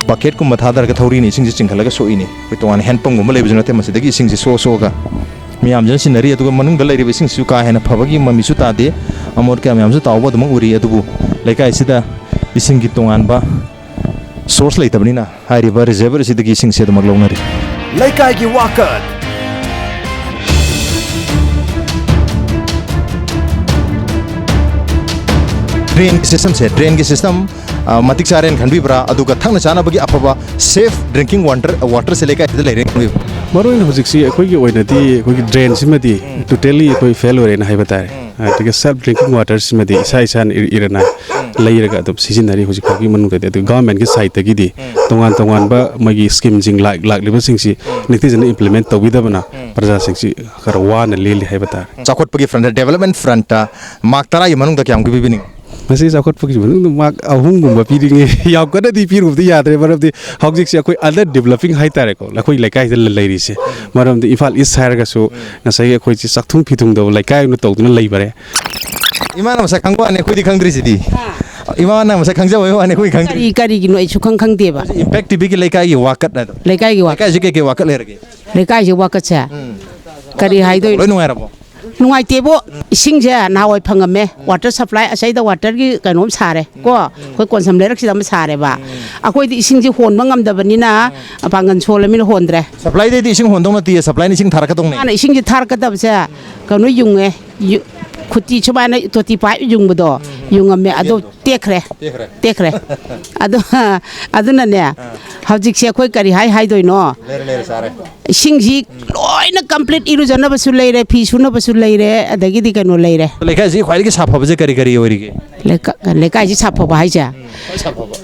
ꯕꯀꯦꯠꯀꯨꯝꯕ ꯊꯥꯗꯔꯒ ꯊꯧꯔꯤꯅ ꯏꯁꯤꯡꯁꯦ ꯆꯤꯡꯈꯠꯂꯒ ꯁꯣꯛꯏꯅꯤ꯫ ꯑꯩꯈꯣꯏ ꯇꯣꯉꯥꯟꯅ ꯍꯦꯟ ꯄꯝꯒꯨꯝꯕ ꯂꯩꯕꯁꯨ ꯅꯠꯇꯦ, ꯃꯁꯤꯗꯒꯤ ꯏꯁꯤꯡꯁꯦ ꯁꯣꯛꯑ ꯁꯣꯛꯑꯒ ꯃꯤꯌꯥꯝꯁꯤꯅ ꯁꯤꯖꯤꯟꯅꯔꯤ꯫ ꯑꯗꯨꯒ ꯃꯅꯨꯡꯗ ꯂꯩꯔꯤꯕ ꯏꯁꯤꯡꯁꯤꯁꯨ ꯀꯥ ꯍꯦꯟꯅ ꯐꯕꯒꯤ ꯃꯃꯤꯁꯨ ꯇꯥꯗꯦ, ꯑꯃꯣꯠ ꯑꯀꯥꯏ ꯃꯌꯥꯝꯁꯨ ꯇꯥꯎꯕ ꯑꯗꯨꯃꯛ ꯎꯔꯤ꯫ ꯑꯗꯨꯕꯨ ꯂꯩꯀꯥꯏꯁꯤꯗ ꯏꯁꯤꯡꯒꯤ ꯇꯣꯉꯥꯟꯕ ꯁꯣꯔꯁ ꯂꯩꯇꯕꯅꯤꯅ ꯍꯥꯏꯔꯤꯕ ꯔꯤꯖꯔꯚꯔ ꯑꯁꯤꯗꯒꯤ ꯏꯁꯤꯡꯁꯦ ꯑꯗꯨꯃꯛ ꯂꯧꯅꯔꯤ꯫ ꯂꯩꯀꯥꯏꯒꯤ ꯋꯥꯀꯠ꯫ ꯗ꯭ꯔꯦꯟꯒꯤ ꯁꯤꯁꯇꯝꯁꯦ, ꯗ꯭ꯔꯦꯟꯒꯤ ꯁꯤꯁꯇꯝ, ꯑ, ꯃꯇꯤꯛ ꯆꯥꯔꯦꯅ ꯈꯟꯕꯤꯕ꯭ꯔꯥ? ꯑꯗꯨꯒ ꯊꯛꯅ ꯆꯥꯅꯕꯒꯤ ꯑꯐꯕ ꯁꯦꯐ ꯗ꯭ꯔꯤꯡꯀꯤꯡ ꯋꯥꯇꯔ, ꯋꯥꯇꯔꯁꯦ ꯂꯩꯀꯥꯏꯁꯤꯗ ꯂꯩꯔꯦꯅ ꯈꯟꯕꯤꯕ꯭ꯔꯥ? ꯃꯔꯨꯑꯣꯏꯅ ꯍꯧꯖꯤꯛꯁꯤ ꯑꯩꯈꯣꯏꯒꯤ ꯑꯣꯏꯅꯗꯤ ꯑꯩꯈꯣꯏꯒꯤ ꯗ꯭ꯔꯦꯟꯁꯤꯃꯗꯤ ꯇꯣꯇꯦꯜꯂꯤ ꯑꯩꯈꯣꯏ ꯐꯦꯜ ꯑꯣꯏꯔꯦꯅ ꯍꯥꯏꯕ ꯇꯥꯔꯦ꯫ ꯑꯗꯒꯤ ꯁꯦꯜꯐ ꯗ꯭ꯔꯤꯡꯀꯤꯡ ꯋꯥꯇꯔꯁꯤꯃꯗꯤ ꯏꯁꯥ ꯏꯁꯥꯅ ꯏꯔ-, ꯏꯔꯅ ꯂꯩꯔꯒ ꯑꯗꯨꯝ ꯁꯤꯖꯤꯟꯅꯔꯤ ꯍꯧꯖꯤꯛ ꯐꯥꯎꯒꯤ ꯃꯅꯨꯡꯗꯗꯤ꯫ ꯑꯗꯨ ꯒꯚꯔꯟꯃꯦꯟꯠꯀꯤ ꯁꯥꯏꯠꯇꯒꯤꯗꯤ ꯇꯣꯉꯥꯟ ꯇꯣꯉꯥꯟꯕ ꯃꯣꯏꯒꯤ ꯁ꯭ꯀꯤꯝꯁꯤꯡ ꯂꯥꯛ-, ꯂꯥꯛꯂꯤꯕꯁꯤꯡꯁꯤ ꯅꯤꯡꯊꯤꯖꯅ ꯏꯝꯄ꯭ꯂꯤꯃꯦꯟꯠ ꯇꯧꯕꯤꯗꯕꯅ ꯄ꯭ꯔꯖꯥꯁꯤꯡꯁꯤ ꯈꯔ ꯋꯥꯅ ꯂꯦꯜꯂꯤ ꯍꯥꯏꯕ ꯇꯥꯔꯦ꯫ ꯆꯥꯎꯈꯠꯄꯒꯤ ꯐ꯭ꯔꯟꯠꯇ, ꯗꯦꯕꯂꯞꯃꯦꯟꯠ ꯐ꯭ꯔꯟꯠꯇ ꯃꯥꯔꯛ ꯇꯔꯥꯒꯤ ꯃꯅꯨꯡꯗ ꯀꯌꯥꯃꯨꯛꯇꯤ ꯄꯤꯕꯤꯅꯤꯡꯉꯤ? ꯃꯁꯤ ꯆꯥꯎꯈꯠꯄꯒꯤ ꯃꯅꯨꯡꯗ ꯃꯥꯔꯛ ꯑꯍꯨꯝꯒꯨꯝꯕ ꯄꯤꯅꯤꯡꯉꯤ꯫ ꯌꯥꯝ ꯀꯟꯅꯗꯤ ꯄꯤꯔꯨꯕꯗꯤ ꯌꯥꯗ꯭ꯔꯦ, ꯃꯔꯝꯗꯤ ꯍꯧꯖꯤꯛꯁꯦ ꯑꯩꯈꯣꯏ ꯑꯟꯗꯔ ꯗꯦꯕꯂꯞꯄꯤꯡ ꯍꯥꯏꯇꯥꯔꯦꯀꯣ, ꯑꯩꯈꯣꯏ ꯂꯩꯀꯥꯏꯁꯤꯗ ꯂꯩꯔꯤꯁꯦ꯫ ꯃꯔꯝꯗꯤ ꯏꯝꯐꯥꯜ ꯏꯁ ꯍꯥꯏꯔꯒꯁꯨ ꯉꯁꯥꯏꯒꯤ ꯑꯩꯈꯣꯏꯁꯤ ꯆꯥꯛꯊꯨꯡ ꯐꯤꯊꯨꯡꯗꯕ ꯂꯩꯀꯥꯏ ꯑꯣꯏꯅ ꯇꯧꯗꯨꯅ ꯂꯩꯕꯔꯦ꯫ ꯏꯃꯥꯅ ꯃꯁꯛ ꯈꯪꯕ ꯋꯥꯅꯤ, ꯑꯩꯈꯣꯏꯗꯤ ꯈꯪꯗ꯭ꯔꯤꯁꯤꯗꯤ꯫ ꯏꯃꯥꯅ ꯃꯁꯛ ꯈꯪꯖꯕ ꯋꯥꯅꯤ, ꯑꯩꯈꯣꯏ ꯈꯪꯗ꯭ꯔꯤ꯫ ꯀꯔꯤ, ꯀꯔꯤꯒꯤꯅꯣ ꯑꯩ ꯁꯨꯈꯪ ꯈꯪꯗꯦꯕ꯫ ꯏꯝꯄꯦꯛ ꯇꯤꯚꯤꯒꯤ ꯂꯩꯀꯥꯏꯒꯤ ꯋꯥꯀꯠ ꯍꯥꯏꯗꯣ꯫ ꯂꯩꯀꯥꯏꯒꯤ ꯋꯥꯀꯠ꯫ ꯂꯩꯀꯥꯏꯁꯤ ꯀꯩ ꯀꯩ ꯋꯥꯀꯠ ꯂꯩꯔꯒꯦ? ꯂꯩꯀꯥꯏꯁꯤ ꯋꯥꯀꯠꯁꯦ ꯀꯔꯤ ꯍꯥꯏꯗꯣꯏꯅꯣ? ꯂꯣꯏ ꯅꯨꯡꯉꯥꯏꯔꯕꯣ? ꯅꯨꯡꯉꯥꯏꯇꯦꯕꯣ꯫ ꯏꯁꯤꯡꯁꯦ ꯅꯍꯥꯟꯋꯥꯏ ꯐꯪꯉꯝꯃꯦ, ꯋꯥꯇꯔ ꯁꯄ꯭ꯂꯥꯏ ꯑꯁꯩꯗ ꯋꯥꯇꯔꯒꯤ ꯀꯩꯅꯣꯝ ꯁꯥꯔꯦ ꯀꯣ, ꯑꯩꯈꯣꯏ ꯀꯣꯟꯁꯝ ꯂꯩꯔꯛꯁꯤꯗ ꯑꯃ ꯁꯥꯔꯦꯕ꯫ ꯑꯩꯈꯣꯏꯗꯤ ꯏꯁꯤꯡꯁꯦ ꯍꯣꯟꯕ ꯉꯝꯗꯕꯅꯤꯅ ꯄꯥꯡꯒꯜ ꯁꯣꯜꯂꯃꯤꯅ ꯍꯣꯟꯗ꯭ꯔꯦ꯫ ꯁꯄ꯭ꯂꯥꯏꯗꯩꯗꯤ ꯏꯁꯤꯡ ꯍꯣꯟꯗꯧ ꯅꯠꯇꯤꯌꯦ, ꯁꯄ꯭ꯂꯥꯏꯅ ꯏꯁꯤꯡ ꯊꯥꯔꯛꯀꯗꯧꯅꯦ꯫ ꯃꯥꯅ ꯏꯁꯤꯡꯁꯦ ꯊꯥꯔꯛꯀꯗꯕꯁꯦ ꯀꯩꯅꯣ ꯌꯨꯡꯉꯦ, ꯌꯨ-, ꯈꯨꯇꯤ ꯁꯨꯃꯥꯏꯅ ꯇꯣꯇꯤ ꯄꯥꯏꯞ ꯌꯨꯡꯕꯗꯣ ꯌꯨꯡꯉꯝꯃꯦ, ꯑꯗꯣ ꯇꯦꯛꯈ꯭ꯔꯦ꯫ ꯇꯦꯛꯈ꯭ꯔꯦ꯫ ꯇꯦꯛꯈ꯭ꯔꯦ꯫ ꯑꯗꯣ, ꯑꯗꯨꯅꯅꯦ, ꯍꯧꯖꯤꯛꯁꯦ ꯑꯩꯈꯣꯏ ꯀꯔꯤ ꯍꯥꯏ ꯍꯥꯏꯗꯣꯏꯅꯣ? ꯂꯩꯔꯦ, ꯂꯩꯔꯦ, ꯆꯥꯔꯦ꯫ ꯏꯁꯤꯡꯁꯤ ꯂꯣꯏꯅ ꯀꯝꯄ꯭ꯂꯤꯠ, ꯏꯔꯨꯖꯅꯕꯁꯨ ꯂꯩꯔꯦ, ꯐꯤ ꯁꯨꯅꯕꯁꯨ ꯂꯩꯔꯦ, ꯑꯗꯒꯤꯗꯤ ꯀꯩꯅꯣ ꯂꯩꯔꯦ꯫ ꯂꯩꯀꯥꯏꯁꯤ ꯈ꯭ꯋꯥꯏꯗꯒꯤ ꯁꯥꯐꯕꯁꯦ ꯀꯔꯤ ꯀꯔꯤ ꯑꯣꯏꯔꯤꯒꯦ? ꯂꯩꯀꯥ-, ꯂꯩꯀꯥꯏꯁꯤ ꯁꯥꯐꯕ ꯍꯥꯏꯁꯦ? ꯈ꯭ꯋꯥꯏ ꯁꯥꯐꯕ꯫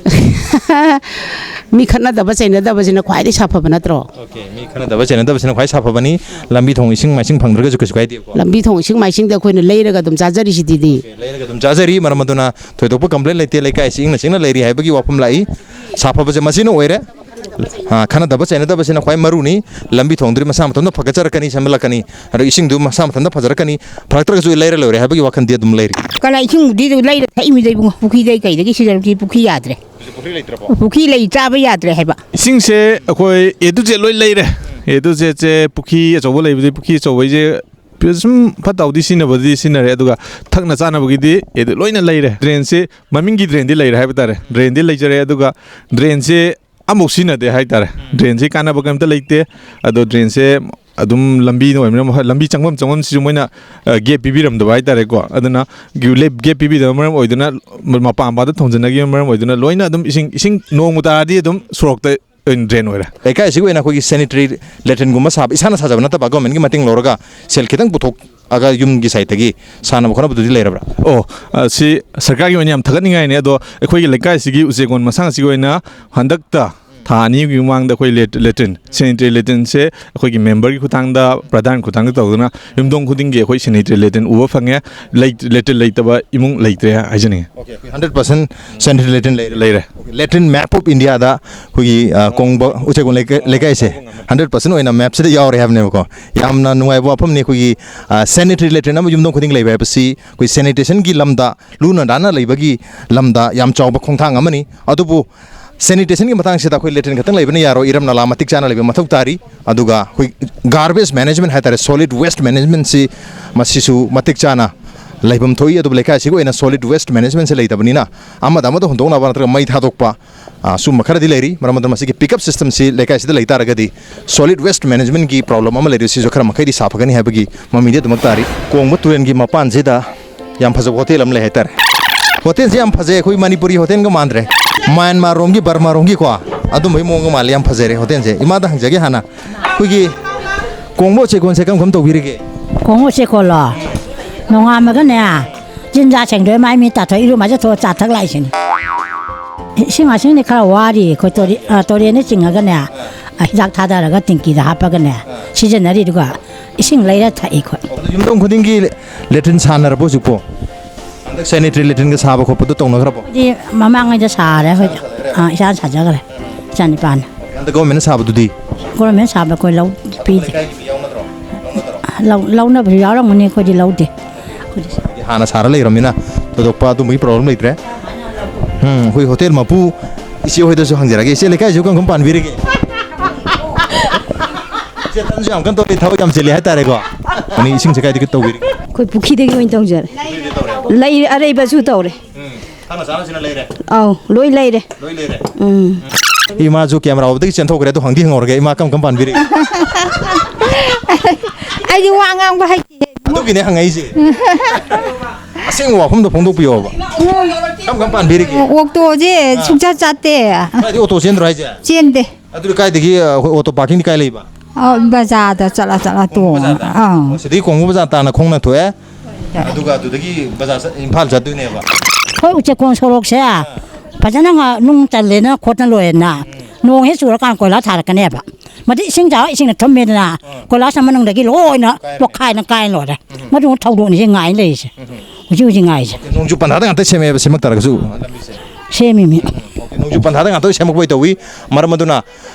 ꯃꯤ ꯈꯠꯅꯗꯕ ꯆꯩꯅꯗꯕꯁꯤꯅ ꯈ꯭ꯋꯥꯏꯗꯒꯤ ꯁꯥꯐꯕ ꯅꯠꯇ꯭ꯔꯣ? ꯑꯣꯀꯦ, ꯃꯤ ꯈꯠꯅꯗꯕ ꯆꯩꯅꯗꯕꯁꯤꯅ ꯈ꯭ꯋꯥꯏ ꯁꯥꯐꯕꯅꯤ꯫ ꯂꯝꯕꯤ ꯊꯣꯡ ꯏꯁꯤꯡ ꯃꯥꯏꯁꯤꯡ ꯐꯪꯗ꯭ꯔꯒꯁꯨ ꯀꯩꯁꯨ ꯀꯥꯏꯗꯦꯀꯣ? ꯂꯝꯕꯤ ꯊꯣꯡ ꯏꯁꯤꯡ ꯃꯥꯏꯁꯤꯡꯗꯤ ꯑꯩꯈꯣꯏꯅ ꯂꯩꯔꯒ ꯑꯗꯨꯝ ꯆꯥꯖꯔꯤꯁꯤꯗꯤ꯫ ꯑꯣꯀꯦ, ꯂꯩꯔꯒ ꯑꯗꯨꯝ ꯆꯥꯖꯔꯤ, ꯃꯔꯝ ꯑꯗꯨꯅ ꯊꯣꯏꯗꯣꯛꯄ ꯀꯝꯄ꯭ꯂꯦꯟ ꯂꯩꯇꯦ, ꯂꯩꯀꯥꯏꯁꯤ ꯏꯪꯅ ꯆꯤꯛꯅ ꯂꯩꯔꯤ ꯍꯥꯏꯕꯒꯤ ꯋꯥꯐꯝ ꯂꯥꯛꯏ꯫ ꯁꯥꯐꯕꯁꯦ ꯃꯁꯤꯅ ꯑꯣꯏꯔꯦ꯫ ꯑ, ꯈꯟꯅꯗꯕ ꯆꯩꯅꯗꯕꯁꯤꯅ ꯈ꯭ꯋꯥꯏ ꯃꯔꯨꯅꯤ꯫ ꯂꯝꯕꯤ ꯊꯣꯡꯗꯨꯗꯤ ꯃꯁꯥ ꯃꯊꯟꯇ ꯐꯒꯠꯆꯔꯛꯀꯅꯤ, ꯁꯦꯝꯒꯠꯂꯛꯀꯅꯤ꯫ ꯑꯗꯣ ꯏꯁꯤꯡꯗꯨ ꯃꯁꯥ ꯃꯊꯟꯇ ꯐꯖꯔꯛꯀꯅꯤ꯫ ꯐꯔꯛꯇ꯭ꯔꯒꯁꯨ ꯂꯩꯔ ꯂꯣꯏꯔꯦ ꯍꯥꯏꯕꯒꯤ ꯋꯥꯈꯜꯗꯤ ꯑꯗꯨꯝ ꯂꯩꯔꯤ꯫ ꯀꯅꯥ ꯏꯁꯤꯡꯕꯨꯗꯤ ꯂꯩꯔ ꯊꯛꯏꯃꯤꯗ ꯏꯕꯨꯡꯉꯣ꯫ ꯄꯨꯈ꯭ꯔꯤꯗꯩ ꯀꯩꯗꯒꯤ ꯁꯤꯖꯔꯛꯇꯤ ꯄꯨꯈ꯭ꯔꯤ ꯌꯥꯗ꯭ꯔꯦ꯫ ꯄꯨꯈ꯭ꯔꯤ ꯂꯩꯇ꯭ꯔꯕꯣ? ꯄꯨꯈ꯭ꯔꯤ ꯂꯩ, ꯆꯥꯕ ꯌꯥꯗ꯭ꯔꯦ ꯍꯥꯏꯕ꯫ ꯏꯁꯤꯡꯁꯦ ꯑꯩꯈꯣꯏ A to Z ꯂꯣꯏ ꯂꯩꯔꯦ꯫ A to Zꯁꯦ ꯄꯨꯈ꯭ꯔꯤ ꯑꯆꯧꯕ ꯂꯩꯕꯗꯤ ꯄꯨꯈ꯭ꯔꯤ ꯑꯆꯧꯕꯩꯁꯦ ꯁꯨꯝ ꯐꯠꯇ ꯍꯥꯎꯗꯤ ꯁꯤꯖꯤꯟꯅꯕꯗꯤ ꯁꯤꯖꯤꯟꯅꯔꯦ, ꯑꯗꯨꯒ ꯊꯛꯅ ꯆꯥꯅꯕꯒꯤꯗꯤ ꯑꯗꯨ ꯂꯣꯏꯅ ꯂꯩꯔꯦ꯫ ꯗ꯭ꯔꯦꯟꯁꯦ, ꯃꯃꯤꯡꯒꯤ ꯗ꯭ꯔꯦꯟꯗꯤ ꯂꯩꯔꯦ ꯍꯥꯏꯕ ꯇꯥꯔꯦ, ꯗ꯭ꯔꯦꯟꯗꯤ ꯂꯩꯖꯔꯦ, ꯑꯗꯨꯒ ꯗ꯭ꯔꯦꯟꯁꯦ ꯑꯃꯐꯥꯎ ꯁꯤꯖꯤꯟꯅꯗꯦ ꯍꯥꯏꯇꯥꯔꯦ꯫ ꯗ꯭ꯔꯦꯟꯁꯦ ꯀꯥꯟꯅꯕ ꯀꯩꯝꯇ ꯂꯩꯇꯦ꯫ ꯑꯗꯣ ꯗ꯭ꯔꯦꯟꯁꯦ ꯑꯗꯨꯝ ꯂꯝꯕꯤꯅ ꯑꯣꯏꯕꯅꯤꯅ, ꯍꯣꯏ, ꯂꯝꯕꯤ ꯆꯪꯐꯝ ꯆꯪꯐꯝꯁꯤꯁꯨ ꯃꯣꯏꯅ, ꯑ, ꯒꯦꯞ ꯄꯤꯕꯤꯔꯝꯗꯕ ꯍꯥꯏꯇꯥꯔꯦꯀꯣ꯫ ꯑꯗꯨꯅ ꯒꯦꯞ ꯄꯤꯕꯤꯗꯕ ꯃꯔꯝ ꯑꯣꯏꯗꯨꯅ, ꯃꯄꯥ ꯃꯄꯥꯗ ꯊꯣꯡꯖꯤꯟꯅꯈꯤꯕ ꯃꯔꯝ ꯑꯣꯏꯗꯨꯅ, ꯂꯣꯏꯅ ꯑꯗꯨꯝ ꯏꯁꯤꯡ, ꯏꯁꯤꯡ ꯅꯣꯡꯃ ꯇꯥꯔꯗꯤ ꯑꯗꯨꯝ ꯁꯣꯔꯣꯛꯇ ꯑꯣꯏꯅ ꯗ꯭ꯔꯦꯟ ꯑꯣꯏꯔꯦ꯫ ꯂꯩꯀꯥꯏꯁꯤꯒꯤ ꯑꯣꯏꯅ ꯑꯩꯈꯣꯏꯒꯤ ꯁꯦꯅꯤꯇꯔꯤ ꯂꯦꯇ꯭ꯔꯤꯟꯒꯨꯝꯕ ꯁꯥꯕ, ꯏꯁꯥꯅ ꯁꯥꯖꯕ ꯅꯠꯇꯕ, ꯒꯣꯔꯃꯦꯟꯒꯤ ꯃꯇꯦꯡ ꯂꯧꯔꯒ ꯁꯦꯜ ꯈꯤꯇꯪ ꯄꯨꯊꯣꯛꯑꯒ ꯌꯨꯝꯒꯤ ꯁꯥꯏꯠꯇꯒꯤ ꯁꯥꯟꯅꯕ ꯈꯣꯠꯅꯕꯗꯨꯗꯤ ꯂꯩꯔꯕ꯭ꯔꯥ? ꯑꯣ, ꯑ, ꯁꯤ ꯁꯔꯀꯥꯔꯒꯤ ꯑꯣꯏꯅ ꯌꯥꯝ ꯊꯥꯒꯠꯅꯤꯡꯉꯥꯏꯅꯦ꯫ ꯑꯗꯣ ꯑꯩꯈꯣꯏꯒꯤ ꯂꯩꯀꯥꯏꯁꯤꯒꯤ ꯎꯆꯦꯛꯀꯣꯟ ꯃꯁꯥꯡ ꯑꯁꯤꯒꯤ ꯑꯣꯏꯅ ꯍꯟꯗꯛꯇ ꯊꯥ ꯑꯅꯤꯒꯤ ꯃꯃꯥꯡꯗ ꯑꯩꯈꯣꯏ ꯂꯦꯠ-, ꯂꯦꯇ꯭ꯔꯤꯟ, ꯁꯦꯅꯤꯇꯔꯤ ꯂꯦꯇ꯭ꯔꯤꯟꯁꯦ ꯑꯩꯈꯣꯏꯒꯤ ꯃꯦꯝꯕꯔꯒꯤ ꯈꯨꯠꯊꯥꯡꯗ, ꯄ꯭ꯔꯙꯥꯟ ꯈꯨꯠꯊꯥꯡꯗ ꯇꯧꯗꯨꯅ ꯌꯨꯝꯊꯣꯡ ꯈꯨꯗꯤꯡꯒꯤ ꯑꯩꯈꯣꯏ ꯁꯦꯅꯤꯇꯔꯤ ꯂꯦꯇ꯭ꯔꯤꯟ ꯎꯕ ꯐꯪꯉꯦ꯫ ꯂꯩ-, ꯂꯦꯇ꯭ꯔꯤꯟ ꯂꯩꯇꯕ ꯏꯃꯨꯡ ꯂꯩꯇ꯭ꯔꯦ ꯍꯥꯏꯖꯅꯤꯡꯉꯤ꯫ ꯑꯣꯀꯦ, ꯑꯩꯈꯣꯏ ꯍꯟꯗ꯭ꯔꯦꯠ ꯄꯥꯔꯁꯦꯟ ꯁꯦꯅꯤꯇꯔꯤ ꯂꯦꯇ꯭ꯔꯤꯟ ꯂꯩꯔꯦ꯫ ꯂꯩꯔꯦ꯫ ꯑꯣꯀꯦ, ꯂꯦꯇ꯭ꯔꯤꯟ ꯃꯦꯞ ꯑꯣꯐ ꯏꯟꯗꯤꯌꯥꯗ ꯑꯩꯈꯣꯏꯒꯤ, ꯑ, ꯀꯣꯡꯕ ꯎꯆꯦꯛꯀꯣꯟ ꯂꯩꯀꯥꯏ-, ꯂꯩꯀꯥꯏꯁꯦ ꯍꯟꯗ꯭ꯔꯦꯠ ꯄꯥꯔꯁꯦꯟ ꯑꯣꯏꯅ ꯃꯦꯞꯁꯤꯗ ꯌꯥꯎꯔꯦ ꯍꯥꯏꯕꯅꯦꯕꯀꯣ꯫ ꯌꯥꯝꯅ ꯅꯨꯡꯉꯥꯏꯕ ꯋꯥꯐꯝꯅꯤ꯫ ꯑꯩꯈꯣꯏꯒꯤ, ꯑ, ꯁꯦꯅꯤꯇꯔꯤ ꯂꯦꯇ꯭ꯔꯤꯟ ꯑꯃ ꯌꯨꯝꯊꯣꯡ ꯈꯨꯗꯤꯡ ꯂꯩꯕ ꯍꯥꯏꯕꯁꯤ ꯑꯩꯈꯣꯏ ꯁꯦꯅꯤꯇꯦꯁꯟꯒꯤ ꯂꯝꯗ, ꯂꯨꯅ ꯅꯥꯟꯅ ꯂꯩꯕꯒꯤ ꯂꯝꯗ ꯌꯥꯝ ꯆꯥꯎꯕ ꯈꯣꯡꯊꯥꯡ ꯑꯃꯅꯤ꯫ ꯑꯗꯨꯕꯨ ꯁꯦꯅꯤꯇꯦꯁꯟꯒꯤ ꯃꯇꯥꯡꯁꯤꯗ ꯑꯩꯈꯣꯏ ꯂꯦꯇ꯭ꯔꯤꯟ ꯈꯛꯇꯪ ꯂꯩꯕꯅ ꯌꯥꯔꯣꯏ, ꯏꯔꯝ ꯅꯂꯥ ꯃꯇꯤꯛ ꯆꯥꯅ ꯂꯩꯕ ꯃꯊꯧ ꯇꯥꯔꯤ꯫ ꯑꯗꯨꯒ ꯑꯩꯈꯣꯏ ꯒꯥꯔꯕꯦꯖ ꯃꯦꯅꯦꯖꯃꯦꯟ ꯍꯥꯏꯇꯥꯔꯦ, ꯁꯣꯂꯤꯗ ꯋꯦꯁ ꯃꯦꯅꯦꯖꯃꯦꯟꯁꯤ ꯃꯁꯤꯁꯨ ꯃꯇꯤꯛ ꯆꯥꯅ ꯂꯩꯐꯝ ꯊꯣꯛꯏ꯫ ꯑꯗꯨꯕꯨ ꯂꯩꯀꯥꯏꯁꯤꯒꯤ ꯑꯣꯏꯅ ꯁꯣꯂꯤꯗ ꯋꯦꯁ ꯃꯦꯅꯦꯖꯃꯦꯟꯁꯤ ꯂꯩꯇꯕꯅꯤꯅ ꯑꯃꯗ ꯑꯃꯗ ꯍꯨꯟꯗꯣꯛꯅꯕ ꯅꯠꯇ꯭ꯔꯒ ꯃꯩ ꯊꯥꯗꯣꯛꯄ, ꯑ, ꯁꯨꯝꯕ ꯈꯔꯗꯤ ꯂꯩꯔꯤ꯫ ꯃꯔꯝ ꯑꯗꯨꯅ ꯃꯁꯤꯒꯤ ꯄꯤꯛꯑꯞ ꯁꯤꯁꯇꯦꯝꯁꯤ ꯂꯩꯀꯥꯏꯁꯤꯗ ꯂꯩ ꯇꯥꯔꯒꯗꯤ ꯁꯣꯂꯤꯗ ꯋꯦꯁ ꯃꯦꯅꯦꯖꯃꯦꯟꯒꯤ ꯄ꯭ꯔꯣꯕ꯭ꯂꯦꯝ ꯑꯃ ꯂꯩꯔꯤꯕ ꯁꯤꯁꯨ ꯈꯔ ꯃꯈꯩꯗꯤ ꯁꯥꯐꯒꯅꯤ ꯍꯥꯏꯕꯒꯤ ꯃꯃꯤꯗꯤ ꯑꯗꯨꯃꯛ ꯇꯥꯔꯤ꯫ ꯀꯣꯡꯕ ꯇꯨꯔꯦꯜꯒꯤ ꯃꯄꯥꯟꯁꯤꯗ ꯌꯥꯝ ꯐꯖꯕ ꯍꯣꯇꯦꯜ ꯑꯃ ꯂꯩ ꯍꯥꯏꯇꯥꯔꯦ꯫ ꯍꯣꯇꯦꯜꯁꯦ ꯌꯥꯝ ꯐꯖꯩ, ꯑꯩꯈꯣꯏ ꯃꯅꯤꯄꯨꯔꯤ ꯍꯣꯇꯦꯜꯒ ꯃꯥꯟꯗ꯭ꯔꯦ꯫ ꯃ꯭ꯌꯥꯟꯃꯥꯔ ꯔꯣꯝꯒꯤ, ꯕꯔꯃꯥ ꯔꯣꯝꯒꯤꯀꯣ, ꯑꯗꯨꯝꯕꯒꯤ ꯃꯑꯣꯡꯒ ꯃꯥꯜꯂꯦ, ꯌꯥꯝ ꯐꯖꯔꯦ ꯍꯣꯇꯦꯜꯁꯦ꯫ ꯏꯃꯥꯗ ꯍꯪꯖꯒꯦ ꯍꯥꯟꯅ, ꯑꯩꯈꯣꯏꯒꯤ ꯀꯣꯡꯕ ꯎꯆꯦꯛꯀꯣꯟꯁꯦ ꯀꯔꯝ ꯀꯔꯝ ꯇꯧꯕꯤꯔꯤꯒꯦ? ꯀꯣꯡꯕ ꯎꯆꯦꯛꯀꯣꯜꯂꯣ? ꯅꯣꯡꯉꯥꯟꯕꯒꯅꯦ, ꯆꯤꯟꯖꯥꯛ ꯁꯦꯡꯗꯣꯛꯑꯦ, ꯃꯥꯏ ꯃꯤ ꯇꯥꯊꯣꯛꯑꯦ, ꯏꯔꯨ ꯃꯥꯏꯖꯊꯣꯛꯑ ꯆꯥ ꯊꯛ ꯂꯥꯛꯏꯁꯤꯅꯤ꯫ ꯏꯁꯤꯡ ꯃꯥꯏꯁꯤꯡꯗꯤ ꯈꯔ ꯋꯥꯔꯤ, ꯑꯩꯈꯣꯏ ꯇꯣꯔꯦ-, ꯑ, ꯇꯣꯔꯦꯟꯗ ꯆꯤꯡꯉꯒꯅꯦ, ꯍꯤꯗꯥꯛ ꯊꯥꯗꯔꯒ ꯇꯦꯡꯀꯤꯗ ꯍꯥꯞꯄꯒꯅꯦ ꯁꯤꯖꯤꯟꯅꯔꯤ, ꯑꯗꯨꯒ ꯏꯁꯤꯡ ꯂꯩꯔ ꯊꯛꯏ ꯑꯩꯈꯣꯏ꯫ ꯑꯗꯣ ꯌꯨꯝꯊꯣꯡ ꯈꯨꯗꯤꯡꯒꯤ ꯂꯦꯇ꯭ꯔꯤꯟ ꯁꯥꯟꯅꯔꯕꯣ ꯍꯧꯖꯤꯛꯄꯣ? ꯍꯟꯗꯛ ꯁꯦꯅꯤꯇꯔꯤ ꯂꯦꯇ꯭ꯔꯤꯟꯒ ꯁꯥꯕ ꯈꯣꯠꯄꯗꯣ ꯇꯧꯅꯈ꯭ꯔꯕꯣ? ꯍꯥꯏꯗꯤ ꯃꯃꯥꯡꯉꯩꯗ ꯁꯥꯔꯦ ꯑꯩꯈꯣꯏ꯫ ꯑꯥ, ꯏꯁꯥꯅ ꯁꯥꯖꯈ꯭ꯔꯦ, ꯏꯆꯥ ꯅꯤꯄꯥꯅ꯫ ꯍꯟꯗꯛ ꯒꯣꯔꯃꯦꯟꯅ ꯁꯥꯕꯗꯨꯗꯤ? ꯒꯣꯔꯃꯦꯟ ꯁꯥꯕꯗ ꯑꯩꯈꯣꯏ ꯂꯧ ꯄꯤꯗꯦ꯫ ꯂꯩꯀꯥꯏꯒꯤ ꯃꯤ ꯌꯥꯎꯅꯗ꯭ꯔꯣ? ꯂꯧꯅꯗ꯭ꯔꯣ? ꯂꯧ-, ꯂꯧꯅꯕꯁꯨ ꯌꯥꯎꯔꯝꯒꯅꯤ, ꯑꯩꯈꯣꯏꯗꯤ ꯂꯧꯗꯦ꯫ ꯑꯩꯈꯣꯏꯗꯤ ꯁꯥ- ꯍꯥꯟꯅ ꯁꯥꯔ ꯂꯩꯔꯕꯅꯤꯅ ꯊꯣꯏꯗꯣꯛꯄ ꯑꯗꯨꯝꯕꯒꯤ ꯄ꯭ꯔꯣꯕ꯭ꯂꯦꯝ ꯂꯩꯇ꯭ꯔꯦ꯫ ꯎꯝ, ꯑꯩꯈꯣꯏ ꯍꯣꯇꯦꯜ ꯃꯄꯨ ꯏꯆꯦ ꯍꯣꯏꯗꯁꯨ ꯍꯪꯖꯔꯒꯦ꯫ ꯏꯆꯦ, ꯂꯩꯀꯥꯏꯁꯤꯕꯨ ꯀꯔꯝ ꯀꯔꯝ ꯄꯥꯟꯕꯤꯔꯤꯒꯦ? ꯏꯆꯦ, ꯇꯟꯁꯨ ꯌꯥꯝ ꯀꯟꯅ ꯇꯧꯔꯤ, ꯊꯕꯛ ꯌꯥꯝ ꯆꯤꯜꯂꯤ ꯍꯥꯏꯇꯥꯔꯦꯀꯣ꯫ ꯑꯅꯤ ꯏꯁꯤꯡꯁꯦ ꯀꯥꯏꯗꯒꯤ ꯇꯧꯕꯤꯔꯤꯒꯦ? ꯑꯩꯈꯣꯏ ꯄꯨꯈ꯭ꯔꯤꯗꯒꯤ ꯑꯣꯏꯅ ꯇꯧꯖꯔꯦ꯫ ꯄꯨꯈ꯭ꯔꯤꯗꯒꯤ ꯇꯧꯔꯦ꯫ ꯂꯩ ꯑꯔꯩꯕꯁꯨ ꯇꯧꯔꯦ꯫ ꯎꯝ, ꯊꯛꯅ ꯆꯥꯅꯕꯁꯤꯅ ꯂꯩꯔꯦ? ꯑꯧ, ꯂꯣꯏ ꯂꯩꯔꯦ꯫ ꯂꯣꯏ ꯂꯩꯔꯦ? ꯎꯝ꯫ ꯏꯃꯥꯁꯨ ꯀꯦꯃꯦꯔꯥ ꯎꯕꯗꯒꯤ ꯆꯦꯟꯊꯣꯛꯈ꯭ꯔꯦ, ꯑꯗꯣ ꯍꯪꯗꯤ ꯍꯪꯍꯧꯔꯒꯦ, ꯏꯃꯥ ꯀꯔꯝ ꯀꯔꯝ ꯄꯥꯟꯕꯤꯔꯤ? ꯑꯩꯗꯤ ꯋꯥ ꯉꯥꯡꯕ ꯍꯩꯇꯦ꯫ ꯑꯗꯨꯒꯤꯅꯦ ꯍꯪꯉꯛꯏꯁꯦ꯫ ꯑꯁꯦꯡꯕ ꯋꯥꯐꯝꯗꯣ ꯐꯣꯡꯗꯣꯛꯄꯤꯌꯣꯕ꯫ ꯀꯔꯝ ꯀꯔꯝ ꯄꯥꯟꯕꯤꯔꯤꯒꯦ? ꯑꯣꯛꯇꯣꯁꯦ ꯑꯥ꯫ ꯁꯨꯡꯆꯠ ꯆꯠꯇꯦ꯫ ꯀꯥꯏꯗꯩ ꯑꯣꯇꯣ ꯆꯦꯟꯗ꯭ꯔꯣ ꯍꯥꯏꯁꯦ? ꯆꯦꯟꯗꯦ꯫ ꯑꯗꯨꯗꯤ ꯀꯥꯏꯗꯒꯤ, ꯑ, ꯑꯣꯇꯣ ꯄꯥꯔꯀꯤꯡꯗꯤ ꯀꯥꯏ ꯂꯩꯕ? ꯑ, ꯕꯖꯥꯔꯗ ꯆꯠꯂ ꯆꯠꯂ ꯇꯣꯡꯉ꯫ ꯕꯖꯥꯔꯗ? ꯑꯥ꯫ ꯑꯣ, ꯁꯤꯗꯒꯤ ꯀꯣꯡꯕ ꯕꯖꯥꯔ ꯇꯥꯟꯅ ꯈꯣꯡꯅ ꯊꯣꯛꯑꯦ꯫ ꯑꯗꯨꯒ ꯑꯗꯨꯗꯒꯤ ꯕꯖꯥꯔ ꯆꯠ-, ꯏꯝꯐꯥꯜ ꯆꯠꯇꯣꯏꯅꯦꯕ꯫ ꯑꯩꯈꯣꯏ ꯎꯆꯦꯛꯀꯣꯟ ꯁꯣꯔꯣꯛꯁꯦ ꯐꯖꯅ ꯉ-, ꯅꯨꯡ ꯆꯜꯂꯦꯅ ꯈꯣꯠꯅ ꯂꯣꯏꯔꯦꯅ꯫ ꯎꯝ꯫ ꯅꯣꯡ ꯍꯦꯛ ꯆꯨꯔꯀꯥꯟꯗ ꯀꯣꯏꯂꯥ ꯊꯥꯔꯛꯀꯅꯦꯕ꯫ ꯃꯗꯨ ꯏꯁꯤꯡ ꯆꯥꯎꯔ ꯏꯁꯤꯡꯅ ꯊꯨꯝꯃꯦꯗꯅ, ꯑꯥ꯫ ꯀꯣꯏꯂꯥꯁ ꯃꯅꯨꯡꯗꯒꯤ ꯂꯣꯏꯅ ꯀꯥꯏꯔꯦ꯫ ꯄꯣꯛꯈꯥꯏꯅ ꯀꯥꯏ ꯂꯣꯏꯔꯦ꯫ ꯎꯝ꯫ ꯃꯗꯨ ꯊꯧꯗꯣꯛꯅꯤꯁꯦ ꯉꯥꯏ ꯂꯩꯔꯤꯁꯦ꯫ ꯎꯝ꯫ ꯍꯧꯖꯤꯛ ꯍꯧꯖꯤꯛ ꯉꯥꯏꯔꯤꯁꯦ꯫ ꯑꯣꯀꯦ, ꯅꯣꯡꯖꯨ ꯄꯟꯊꯥꯗ ꯉꯥꯛꯇ ꯁꯦꯝꯃꯦꯕ, ꯁꯦꯝꯃꯛꯇꯔꯒꯁꯨ ꯂꯝꯕꯤꯁꯦ? ꯁꯦꯝꯃꯤꯃꯤ꯫ ꯎꯝ, ꯑꯣꯀꯦ, ꯅꯣꯡꯖꯨ ꯄꯟꯊꯥꯗ ꯉꯥꯛꯇ ꯁꯦꯝꯃꯛꯄꯩ ꯇꯧꯋꯤ꯫ ꯃꯔꯝ ꯑꯗꯨꯅ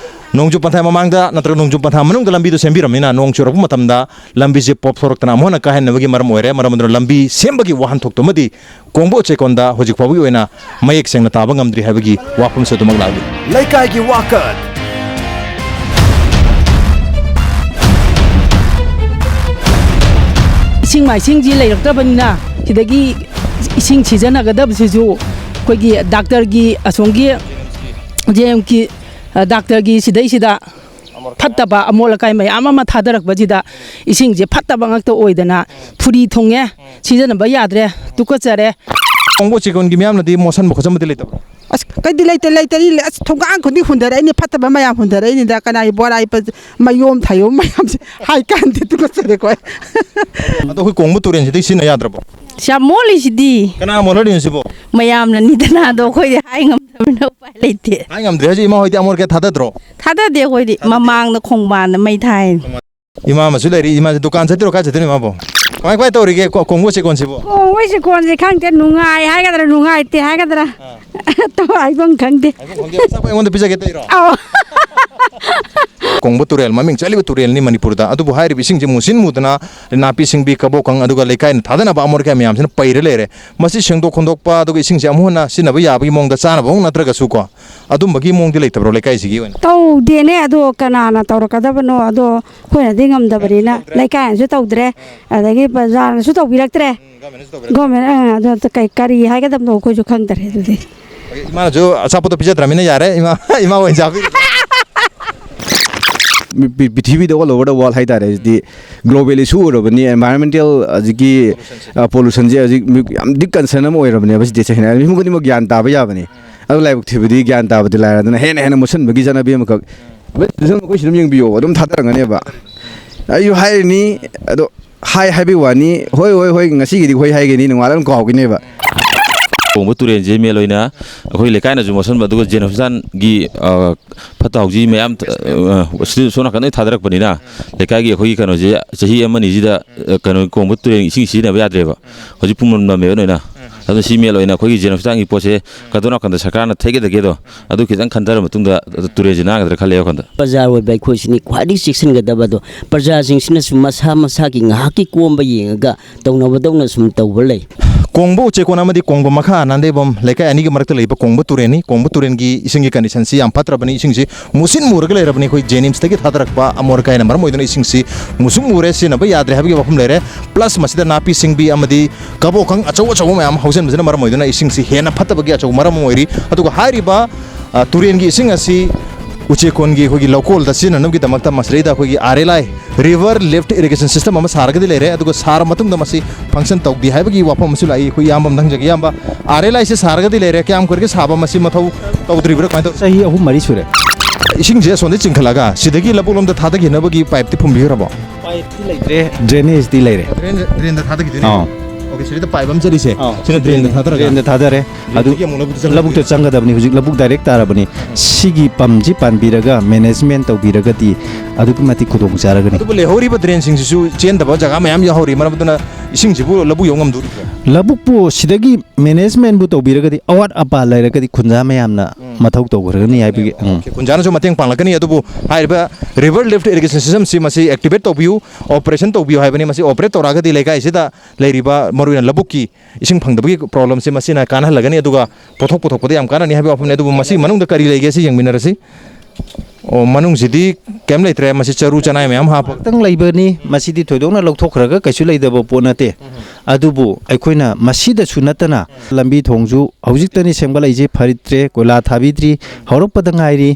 ꯅꯣꯡꯖꯨ ꯄꯟꯊꯥ ꯃꯃꯥꯡꯗ ꯅꯠꯇ꯭ꯔꯒ ꯅꯣꯡꯖꯨ ꯄꯟꯊꯥ ꯃꯅꯨꯡꯗ ꯂꯝꯕꯤꯗꯣ ꯁꯦꯝꯕꯤꯔꯝꯅꯤꯅ ꯅꯣꯡ ꯆꯨꯔꯛꯄ ꯃꯇꯝꯗ ꯂꯝꯕꯤꯁꯦ ꯄꯣꯞꯊꯣꯔꯛꯇꯅ ꯑꯃꯨꯛ ꯍꯟꯅ ꯀꯥꯏꯍꯟꯅꯕꯒꯤ ꯃꯔꯝ ꯑꯣꯏꯔꯦ꯫ ꯃꯔꯝ ꯑꯗꯨꯅ ꯂꯝꯕꯤ ꯁꯦꯝꯕꯒꯤ ꯋꯥꯍꯟꯊꯣꯛꯇꯨꯃꯗꯤ ꯀꯣꯡꯕ ꯎꯆꯦꯛꯀꯣꯟꯗ ꯍꯧꯖꯤꯛ ꯐꯥꯎꯕꯒꯤ ꯑꯣꯏꯅ ꯃꯌꯦꯛ ꯁꯦꯡꯅ ꯇꯥꯕ ꯉꯝꯗ꯭ꯔꯤ ꯍꯥꯏꯕꯒꯤ ꯋꯥꯐꯝꯁꯨ ꯑꯗꯨꯃꯛ ꯂꯥꯛꯂꯤ꯫ ꯂꯩꯀꯥꯏꯒꯤ ꯋꯥꯀꯠ꯫ ꯏꯁꯤꯡ ꯃꯥꯏꯁꯤꯡꯁꯤ ꯂꯩꯔꯛꯇ꯭ꯔꯕꯅꯤꯅ ꯁꯤꯗꯒꯤ ꯏꯁꯤꯡ ꯁꯤꯖꯤꯟꯅꯒꯗꯕꯁꯤꯁꯨ ꯑꯩꯈꯣꯏꯒꯤ ꯗꯥꯛꯇꯔꯒꯤ ꯑꯁꯣꯝꯒꯤ ꯖꯦ ꯑꯦꯝ ꯀꯤ, ꯑ, ꯗꯥꯛꯇꯔꯒꯤ ꯁꯤꯗꯩꯁꯤꯗ ꯐꯠꯇꯕ ꯑꯃꯣꯠ ꯑꯀꯥꯏ ꯃꯌꯥꯝ ꯑꯃ ꯊꯥꯗꯔꯛꯄꯁꯤꯗ ꯏꯁꯤꯡꯁꯦ ꯐꯠꯇꯕ ꯉꯥꯛꯇ ꯑꯣꯏꯗꯅ ꯐꯨꯔꯤ ꯊꯨꯡꯉꯦ, ꯁꯤꯖꯤꯟꯅꯕ ꯌꯥꯗ꯭ꯔꯦ, ꯇꯨꯀꯠꯆꯔꯦ꯫ ꯀꯣꯡꯕ ꯎꯆꯦꯛꯀꯣꯟꯒꯤ ꯃꯤꯌꯥꯝꯅꯗꯤ ꯃꯣꯠꯁꯟꯕ ꯈꯣꯠꯆꯟꯕꯗꯤ ꯂꯩꯇꯕ꯭ꯔꯣ? ꯑꯁ, ꯀꯩꯗꯤ ꯂꯩꯇꯦ, ꯂꯩꯇꯦ, ꯑꯁ, ꯊꯣꯡꯒꯥꯡ ꯈꯨꯗꯤꯡ ꯍꯨꯟꯗꯔꯛꯏꯅꯦ, ꯐꯠꯇꯕ ꯃꯌꯥꯝ ꯍꯨꯟꯗꯔꯛꯏꯅꯤꯗ, ꯀꯅꯥꯒꯤ ꯕꯣꯔꯥ ꯏꯄ-, ꯃꯌꯣꯝ ꯊꯌꯣꯝ ꯃꯌꯥꯝꯁꯦ ꯍꯥꯏ ꯀꯥꯟꯗꯦ, ꯇꯨꯀꯠꯆꯔꯦꯀꯣ꯫ ꯑꯗꯣ ꯑꯩꯈꯣꯏ ꯀꯣꯡꯕ ꯇꯨꯔꯦꯟꯁꯤꯗꯩ ꯁꯤꯖꯤꯟꯅ ꯌꯥꯗ꯭ꯔꯕꯣ? ꯌꯥꯝ ꯃꯣꯠꯂꯤꯁꯤꯗꯤ꯫ ꯀꯅꯥ ꯃꯣꯠꯍꯜꯂꯤꯅꯣ ꯁꯤꯕꯣ? ꯃꯌꯥꯝꯅꯅꯤꯗꯅ, ꯑꯗꯣ ꯑꯩꯈꯣꯏꯗꯤ ꯍꯥꯏ ꯉꯝꯗꯕꯅꯤꯅ ꯎꯄꯥꯏ ꯂꯩꯇꯦ꯫ ꯍꯥꯏ ꯉꯝꯗ꯭ꯔꯦ꯫ ꯍꯧꯖꯤꯛ ꯏꯃꯥ ꯍꯣꯏꯗꯤ ꯑꯃꯣꯠ ꯑꯀꯥꯏ ꯊꯥꯗꯗ꯭ꯔꯣ? ꯊꯥꯗꯗꯦ ꯑꯩꯈꯣꯏꯗꯤ꯫ ꯊꯥꯗꯗꯦ꯫ ꯃꯃꯥꯡꯗ ꯈꯣꯡꯕꯥꯟꯗ ꯃꯩ ꯊꯥꯏꯅꯤ꯫ ꯏꯃꯥ ꯑꯃꯁꯨ ꯂꯩꯔꯤ꯫ ꯏꯃꯥꯁꯦ ꯗꯨꯀꯥꯟ ꯆꯠꯇꯣꯏꯔꯣ? ꯀꯥꯏ ꯆꯠꯇꯣꯏꯅꯣ ꯏꯃꯥꯕꯣ? ꯀꯃꯥꯏ, ꯀꯃꯥꯏ ꯇꯧꯔꯤꯒꯦ ꯀꯣ-, ꯀꯣꯡꯕ ꯎꯆꯦꯛꯀꯣꯟꯁꯤꯕꯣ? ꯀꯣꯡꯕ ꯎꯆꯦꯛꯀꯣꯟꯁꯦ ꯈꯪꯗꯦ, ꯅꯨꯡꯉꯥꯏ ꯍꯥꯏꯒꯗ꯭ꯔꯥ ꯅꯨꯡꯉꯥꯏꯇꯦ ꯍꯥꯏꯒꯗ꯭ꯔꯥ? ꯑꯥ꯫ ꯇꯧ ꯍꯥꯏꯐꯝ ꯈꯪꯗꯦ꯫ ꯍꯥꯏꯐꯝ ꯈꯪꯗꯦ꯫ ꯑꯆꯥꯄꯣꯠ ꯑꯩꯉꯣꯟꯗ ꯄꯤꯖꯒꯦ ꯇꯧꯔꯤꯔꯣ? ꯑꯧ꯫ ꯀꯣꯡꯕ ꯇꯨꯔꯦꯜ, ꯃꯃꯤꯡ ꯆꯠꯂꯤꯕ ꯇꯨꯔꯦꯜꯅꯤ ꯃꯅꯤꯄꯨꯔꯗ꯫ ꯑꯗꯨꯕꯨ ꯍꯥꯏꯔꯤꯕ ꯏꯁꯤꯡꯁꯦ ꯃꯨꯁꯤꯟ ꯃꯨꯗꯅ ꯅꯥꯄꯤ ꯁꯤꯡꯕꯤ, ꯀꯕꯣꯛ ꯀꯪ, ꯑꯗꯨꯒ ꯂꯩꯀꯥꯏꯅ ꯊꯥꯗꯅꯕ ꯑꯃꯣꯠ ꯑꯀꯥꯏ ꯃꯌꯥꯝꯁꯤꯅ ꯄꯩꯔ ꯂꯩꯔꯦ꯫ ꯃꯁꯤ ꯁꯦꯡꯗꯣꯛ ꯈꯣꯟꯗꯣꯛꯄ, ꯑꯗꯨꯒ ꯏꯁꯤꯡꯁꯦ ꯑꯃꯨꯛ ꯍꯟꯅ ꯁꯤꯖꯤꯟꯅꯕ ꯌꯥꯕꯒꯤ ꯃꯑꯣꯡꯗ, ꯆꯥꯅꯕ ꯃꯑꯣꯡ ꯅꯠꯇ꯭ꯔꯒꯁꯨ ꯀꯣ, ꯑꯗꯨꯝꯕꯒꯤ ꯃꯑꯣꯡꯗꯤ ꯂꯩꯇꯕ꯭ꯔꯣ ꯂꯩꯀꯥꯏꯁꯤꯒꯤ ꯑꯣꯏꯅ? ꯇꯧꯗꯦꯅꯦ꯫ ꯑꯗꯣ ꯀꯅꯥꯅ ꯇꯧꯔꯛꯀꯗꯕꯅꯣ? ꯑꯗꯣ ꯑꯩꯈꯣꯏꯅꯗꯤ ꯉꯝꯗꯕꯅꯤꯅ ꯂꯩꯀꯥꯏꯅꯁꯨ ꯇꯧꯗ꯭ꯔꯦ, ꯑꯗꯒꯤ ꯄ꯭ꯔꯖꯥꯅꯁꯨ ꯇꯧꯕꯤꯔꯛꯇ꯭ꯔꯦ꯫ ꯎꯝ, government ꯅꯁꯨ ꯇꯧꯕꯤꯔꯛꯇ꯭ꯔꯦ꯫ Government, ꯑ, ꯑꯗꯣ ꯀꯩ, ꯀꯔꯤ ꯍꯥꯏꯒꯗꯕꯅꯣ ꯑꯩꯈꯣꯏꯁꯨ ꯈꯪꯗꯔꯦ ꯑꯗꯨꯗꯤ꯫ ꯏꯃꯥꯅꯁꯨ ꯑꯆꯥꯄꯣꯠꯇꯣ ꯄꯤꯖꯗ꯭ꯔꯕꯅꯤꯅ ꯌꯥꯔꯦ, ꯏꯃꯥ, ꯏꯃꯥ ꯑꯣꯏꯅ ꯆꯥꯕꯤꯔꯣ꯫ ꯃꯤ-, ꯄꯤ-, ꯄ꯭ꯔꯤꯊꯤꯕꯤꯗ all over the world ꯍꯥꯏꯇꯥꯔꯦ, ꯍꯧꯖꯤꯛꯇꯤ global issue ꯑꯣꯏꯔꯕꯅꯤ, environmental ꯍꯧꯖꯤꯛꯀꯤ, ꯑ, pollution ꯁꯦ ꯍꯧꯖꯤꯛ ꯃꯤ ꯌꯥꯝ big concern ꯑꯃ ꯑꯣꯏꯔꯕꯅꯦꯕ ꯁꯤꯗꯤ꯫ ꯆꯍꯤ ꯃꯤ ꯈꯨꯗꯤꯡꯃꯛ ꯒ꯭ꯌꯥꯟ ꯇꯥꯕ ꯌꯥꯕꯅꯤ꯫ ꯑꯗꯨ ꯂꯥꯏꯕꯛ ꯊꯤꯕꯗꯤ ꯒ꯭ꯌꯥꯟ ꯇꯥꯕꯗꯤ ꯂꯥꯏꯔꯗꯅ ꯍꯦꯟꯅ ꯍꯦꯟꯅ ꯃꯨꯠꯁꯟꯕꯒꯤ ꯆꯠꯅꯕꯤ ꯑꯃꯈꯛ꯫ ꯑꯗꯨꯝ ꯑꯩꯈꯣꯏ ꯁꯤꯗ ꯑꯗꯨꯝ ꯌꯦꯡꯕꯤꯌꯣ, ꯑꯗꯨꯝ ꯊꯥꯗꯔꯝꯒꯅꯦꯕ꯫ ꯑꯩꯁꯨ ꯍꯥꯏꯔꯤꯅꯤ, ꯑꯗꯣ ꯍꯥꯏ ꯍꯥꯏꯕꯒꯤ ꯋꯥꯅꯤ, ꯍꯣꯏ, ꯍꯣꯏ, ꯍꯣꯏ, ꯉꯁꯤꯒꯤꯗꯤ ꯍꯣꯏ ꯍꯥꯏꯒꯅꯤ, ꯅꯣꯡꯉꯥꯜꯂꯒ ꯑꯗꯨꯝ ꯀꯥꯎꯈꯤꯅꯦꯕ꯫ ꯀꯣꯡꯕ ꯇꯨꯔꯦꯜꯁꯦ ꯃꯦꯟ ꯑꯣꯏꯅ ꯑꯩꯈꯣꯏ ꯂꯩꯀꯥꯏꯅꯁꯨ ꯃꯣꯠꯁꯟꯕ, ꯑꯗꯨꯒ ꯖꯦꯟ ꯍꯣꯁꯄꯤꯇꯥꯜꯒꯤ, ꯑ, ꯐꯠꯇ ꯍꯥꯎꯗꯤ ꯃꯌꯥꯝ, ꯑ, ꯁꯤ ꯁꯣꯝ ꯅꯥꯀꯟꯗ ꯊꯥꯗꯔꯛꯄꯅꯤꯅ ꯂꯩꯀꯥꯏꯒꯤ ꯑꯩꯈꯣꯏꯒꯤ ꯀꯩꯅꯣꯁꯦ ꯆꯍꯤ ꯑꯃ ꯑꯅꯤꯁꯤꯗ, ꯑ, ꯀꯩꯅꯣ, ꯀꯣꯡꯕ ꯇꯨꯔꯦꯜ ꯏꯁꯤꯡ ꯁꯤꯖꯤꯟꯅꯕ ꯌꯥꯗ꯭ꯔꯦꯕ꯫ ꯍꯧꯖꯤꯛ ꯄꯨꯝꯅꯝ ꯅꯝꯃꯦꯕ ꯂꯣꯏꯅ꯫ ꯑꯗꯨꯅ ꯁꯤ ꯃꯦꯟ ꯑꯣꯏꯅ ꯑꯩꯈꯣꯏꯒꯤ ꯖꯦꯟ ꯍꯣꯁꯄꯤꯇꯥꯜꯒꯤ ꯄꯣꯠꯁꯦ ꯀꯗꯣꯝ ꯅꯥꯀꯟꯗ ꯁꯔꯀꯥꯔꯅ ꯊꯩꯒꯗꯒꯦꯗꯣ, ꯑꯗꯨ ꯈꯤꯇꯪ ꯈꯟꯊꯔ ꯃꯇꯨꯡꯗ ꯇꯨꯔꯦꯜꯁꯦ ꯅꯥꯟꯒꯗ꯭ꯔꯥ ꯈꯜꯂꯦ ꯋꯥꯈꯜꯗ꯫ ꯄ꯭ꯔꯖꯥ ꯑꯣꯏꯕ ꯑꯩꯈꯣꯏꯁꯤꯅꯤ ꯈ꯭ꯋꯥꯏꯗꯒꯤ ꯆꯦꯛꯁꯤꯟꯒꯗꯕꯗꯣ꯫ ꯄ꯭ꯔꯖꯥꯁꯤꯡꯁꯤꯅꯁꯨ ꯃꯁꯥ ꯃꯁꯥꯒꯤ ꯉꯥꯏꯍꯥꯛꯀꯤ ꯀꯣꯝꯕ ꯌꯦꯡꯉꯒ ꯇꯧꯅꯕꯗꯧꯅ ꯁꯨꯝ ꯇꯧꯕ ꯂꯩ꯫ ꯀꯣꯡꯕ ꯎꯆꯦꯛꯀꯣꯟ ꯑꯃꯗꯤ ꯀꯣꯡꯕ ꯃꯈꯥ ꯅꯥꯟꯗꯩꯕꯝ ꯂꯩꯀꯥꯏ ꯑꯅꯤꯒꯤ ꯃꯔꯛꯇ ꯂꯩꯕ ꯀꯣꯡꯕ ꯇꯨꯔꯦꯜꯅꯤ꯫ ꯀꯣꯡꯕ ꯇꯨꯔꯦꯜꯒꯤ ꯏꯁꯤꯡꯒꯤ condition ꯁꯤ ꯌꯥꯝ ꯐꯠꯇ꯭ꯔꯕꯅꯤ꯫ ꯏꯁꯤꯡꯁꯤ ꯃꯨꯁꯤꯟ ꯃꯨꯔꯒ ꯂꯩꯔꯕꯅꯤ꯫ ꯑꯩꯈꯣꯏ ꯖꯦꯅꯤꯝꯁꯇꯒꯤ ꯊꯥꯗꯔꯛꯄ ꯑꯃꯣꯠ ꯑꯀꯥꯏꯅ ꯃꯔꯝ ꯑꯣꯏꯗꯨꯅ ꯏꯁꯤꯡꯁꯤ ꯃꯨꯁꯨꯛ ꯃꯨꯔꯦ, ꯁꯤꯖꯤꯟꯅꯕ ꯌꯥꯗ꯭ꯔꯦ ꯍꯥꯏꯕꯒꯤ ꯋꯥꯐꯝ ꯂꯩꯔꯦ꯫ Plus ꯃꯁꯤꯗ ꯅꯥꯄꯤ ꯁꯤꯡꯕꯤ ꯑꯃꯗꯤ ꯀꯕꯣꯛꯈꯪ ꯑꯆꯧ ꯑꯆꯧꯕ ꯃꯌꯥꯝ ꯍꯧꯖꯤꯟꯕꯁꯤꯅ ꯃꯔꯝ ꯑꯣꯏꯗꯨꯅ ꯏꯁꯤꯡꯁꯤ ꯍꯦꯟꯅ ꯐꯠꯇꯕꯒꯤ ꯑꯆꯧꯕ ꯃꯔꯝ ꯑꯃ ꯑꯣꯏꯔꯤ꯫ ꯑꯗꯨꯒ ꯍꯥꯏꯔꯤꯕ, ꯑ, ꯇꯨꯔꯦꯜꯒꯤ ꯏꯁꯤꯡ ꯑꯁꯤ ꯎꯆꯦꯛꯀꯣꯟꯒꯤ ꯑꯩꯈꯣꯏꯒꯤ ꯂꯧꯀꯣꯜꯗ ꯁꯤꯖꯤꯟꯅꯅꯕꯒꯤꯗꯃꯛꯇ ꯃꯁꯤꯗꯩꯗ ꯑꯩꯈꯣꯏꯒꯤ R L I, River Lift Irrigation System ꯑꯃ ꯁꯥꯔꯒꯗꯤ ꯂꯩꯔꯦ꯫ ꯑꯗꯨꯒ ꯁꯥꯔ ꯃꯇꯨꯡꯗ ꯃꯁꯤ function ꯇꯧꯗꯦ ꯍꯥꯏꯕꯒꯤ ꯋꯥꯐꯝ ꯑꯃꯁꯨ ꯂꯥꯛꯏ꯫ ꯑꯩꯈꯣꯏ ꯏꯌꯥꯝꯕ ꯑꯃꯗ ꯍꯪꯖꯒꯦ꯫ ꯏꯌꯥꯝꯕ, R L I ꯁꯦ ꯁꯥꯔꯒꯗꯤ ꯂꯩꯔꯦ, ꯀꯌꯥꯝ ꯀꯨꯏꯔꯒꯦ ꯁꯥꯕ? ꯃꯁꯤ ꯃꯊꯧ ꯇꯧꯗ꯭ꯔꯤꯕ꯭ꯔꯥ, ꯀꯃꯥꯏꯅ ꯇꯧ? ꯆꯍꯤ ꯑꯍꯨꯝ ꯃꯔꯤ ꯁꯨꯔꯦ꯫ ꯏꯁꯤꯡꯁꯦ ꯑꯁꯣꯝꯗꯒꯤ ꯆꯤꯡꯈꯠꯂꯒ ꯁꯤꯗꯒꯤ ꯂꯧꯕꯨꯛ ꯂꯣꯝꯗ ꯊꯥꯗꯈꯤꯅꯕꯒꯤ pipe ꯇꯤ ꯐꯨꯝꯕꯤꯈ꯭ꯔꯕꯣ? Pipe ꯇꯤ ꯂꯩꯇ꯭ꯔꯦ, drainage ꯇꯤ ꯂꯩꯔꯦ꯫ Drain, drain ꯗ ꯊꯥꯗꯈꯤꯗꯣꯏꯅꯦ? ꯑꯥ꯫ Okay, ꯁꯤꯗ pipe ꯑꯃ ꯆꯠꯂꯤꯁꯦ, ꯑꯥ꯫ ꯁꯤꯅ drain ꯗ ꯊꯥꯗꯔꯒ? Drain ꯗ ꯊꯥꯗꯔꯦ꯫ ꯑꯗꯨ ꯑꯗꯨꯗꯒꯤ ꯑꯃꯨꯛ ꯂꯧꯕꯨꯛꯇ ꯆꯪꯒꯗꯣꯏꯅꯦ? ꯂꯧꯕꯨꯛꯇ ꯆꯪꯒꯗꯕꯅꯤ꯫ ꯍꯧꯖꯤꯛ ꯂꯧꯕꯨꯛ direct ꯇꯥꯔꯕꯅꯤ꯫ ꯁꯤꯒꯤ ꯄꯝꯁꯤ ꯄꯥꯟꯕꯤꯔꯒ management ꯇꯧꯕꯤꯔꯒꯗꯤ ꯑꯗꯨꯛꯀꯤ ꯃꯇꯤꯛ ꯈꯨꯗꯣꯡ ꯆꯥꯔꯒꯅꯤ꯫ ꯑꯗꯨꯕꯨ ꯂꯩꯍꯧꯔꯤꯕ drain ꯁꯤꯡꯁꯤꯁꯨ ꯆꯦꯟꯗꯕ ꯖꯒꯥ ꯃꯌꯥꯝ ꯌꯥꯎꯍꯧꯔꯤ, ꯃꯔꯝ ꯑꯗꯨꯅ ꯏꯁꯤꯡꯁꯤꯕꯨ ꯂꯧꯕꯨꯛ ꯌꯧ ꯉꯝꯗꯣꯔꯤꯕ꯭ꯔꯥ? ꯂꯧꯕꯨꯛꯄꯨ ꯁꯤꯗꯒꯤ management ꯕꯨ ꯇꯧꯕꯤꯔꯒꯗꯤ, ꯑꯋꯥꯠ ꯑꯄꯥ ꯂꯩꯔꯒꯗꯤ ꯈꯨꯟꯖꯥ ꯃꯌꯥꯝꯅ ꯎꯝ꯫ ꯃꯊꯧ ꯇꯧꯈ꯭ꯔꯒꯅꯤ ꯍꯥꯏꯕꯒꯤ, ꯎꯝ꯫ ꯑꯣꯀꯦ, ꯀꯨꯟꯖꯥꯅꯁꯨ ꯃꯇꯦꯡ ꯄꯥꯡꯂꯛꯀꯅꯤ꯫ ꯑꯗꯨꯕꯨ ꯍꯥꯏꯔꯤꯕ reverse lift irrigation system ꯁꯤ ꯃꯁꯤ activate ꯇꯧꯕꯤꯌꯨ, operation ꯇꯧꯕꯤꯌꯨ ꯍꯥꯏꯕꯅꯤ꯫ ꯃꯁꯤ operate ꯇꯧꯔꯛꯑꯒꯗꯤ ꯂꯩꯀꯥꯏꯁꯤꯗ ꯂꯩꯔꯤꯕ ꯃꯔꯨꯑꯣꯏꯅ ꯂꯧꯕꯨꯛꯀꯤ ꯏꯁꯤꯡ ꯐꯪꯗꯕꯒꯤ problem ꯁꯦ ꯃꯁꯤꯅ ꯀꯥꯟꯅꯍꯜꯂꯒꯅꯤ, ꯑꯗꯨꯒ ꯄꯣꯠꯊꯣꯛ ꯄꯨꯊꯣꯛꯄꯗ ꯌꯥꯝ ꯀꯥꯟꯅꯅꯤ ꯍꯥꯏꯕꯒꯤ ꯋꯥꯐꯝꯅꯤ꯫ ꯑꯗꯨꯕꯨ ꯃꯁꯤ ꯃꯅꯨꯡꯗ ꯀꯔꯤ ꯂꯩꯒꯦ ꯁꯤ ꯌꯦꯡꯃꯤꯟꯅꯔꯁꯤ꯫ ꯑꯣ, ꯃꯅꯨꯡꯁꯤꯗꯤ ꯀꯩꯝ ꯂꯩꯇ꯭ꯔꯦ, ꯃꯁꯤ ꯆꯔꯨ ꯆꯅꯥꯏ ꯃꯌꯥꯝ ꯍꯥꯞꯄ ꯈꯛꯇꯪ ꯂꯩꯕꯅꯤ꯫ ꯃꯁꯤꯗꯤ ꯊꯣꯏꯗꯣꯛꯅ ꯂꯧꯊꯣꯛꯈ꯭ꯔꯒ ꯀꯩꯁꯨ ꯂꯩꯇꯕ ꯄꯣꯠ ꯅꯠꯇꯦ꯫ ꯑꯗꯨꯕꯨ ꯑꯩꯈꯣꯏꯅ ꯃꯁꯤꯗꯁꯨ ꯅꯠꯇꯅ ꯂꯝꯕꯤ ꯊꯣꯡꯁꯨ ꯍꯧꯖꯤꯛꯇꯅꯤ ꯁꯦꯝꯒꯠꯂꯛꯏꯁꯦ, ꯐꯔꯤꯠꯇ꯭ꯔꯦ, ꯀꯣꯏꯂꯥ ꯊꯥꯕꯤꯗ꯭ꯔꯤ, ꯍꯧꯔꯛꯄꯗ ꯉꯥꯏꯔꯤ꯫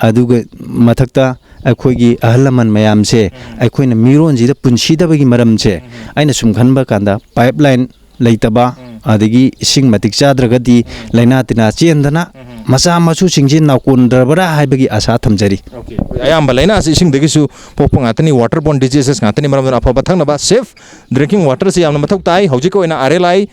ꯑꯗꯨꯒ ꯃꯊꯛꯇ ꯑꯩꯈꯣꯏꯒꯤ ꯑꯍꯜ ꯂꯃꯟ ꯃꯌꯥꯝꯁꯦ ꯑꯩꯈꯣꯏꯅ ꯃꯤꯔꯣꯟꯁꯤꯗ ꯄꯨꯟꯁꯤꯗꯕꯒꯤ ꯃꯔꯝꯁꯦ ꯑꯩꯅ ꯁꯨꯝ ꯈꯟꯕ ꯀꯥꯟꯗ pipeline ꯂꯩꯇꯕ, ꯑꯗꯒꯤ ꯏꯁꯤꯡ ꯃꯇꯤꯛ ꯆꯥꯗ꯭ꯔꯒꯗꯤ ꯂꯥꯏꯅꯥ ꯇꯤꯟꯅꯥ ꯆꯦꯟꯗꯅ ꯃꯆꯥ ꯃꯁꯨꯁꯤꯡꯁꯤ ꯅꯥꯎꯀꯣꯟꯗ꯭ꯔꯕ꯭ꯔꯥ ꯍꯥꯏꯕꯒꯤ ꯑꯥꯁꯥ ꯊꯝꯖꯔꯤ꯫ ꯑꯣꯀꯦ꯫ ꯑꯌꯥꯝꯕ ꯂꯥꯏꯅꯥꯁꯤ ꯏꯁꯤꯡꯗꯒꯤꯁꯨ ꯄꯣꯛꯄ ꯉꯥꯛꯇꯅꯤ, water borne diseases ꯉꯥꯛꯇꯅꯤ꯫ ꯃꯔꯝ ꯑꯗꯨꯅ ꯑꯐꯕ ꯊꯛꯅꯕ safe drinking water ꯁꯤ ꯌꯥꯝꯅ ꯃꯊꯧ ꯇꯥꯏ꯫ ꯍꯧꯖꯤꯛꯀꯤ ꯑꯣꯏꯅ R L I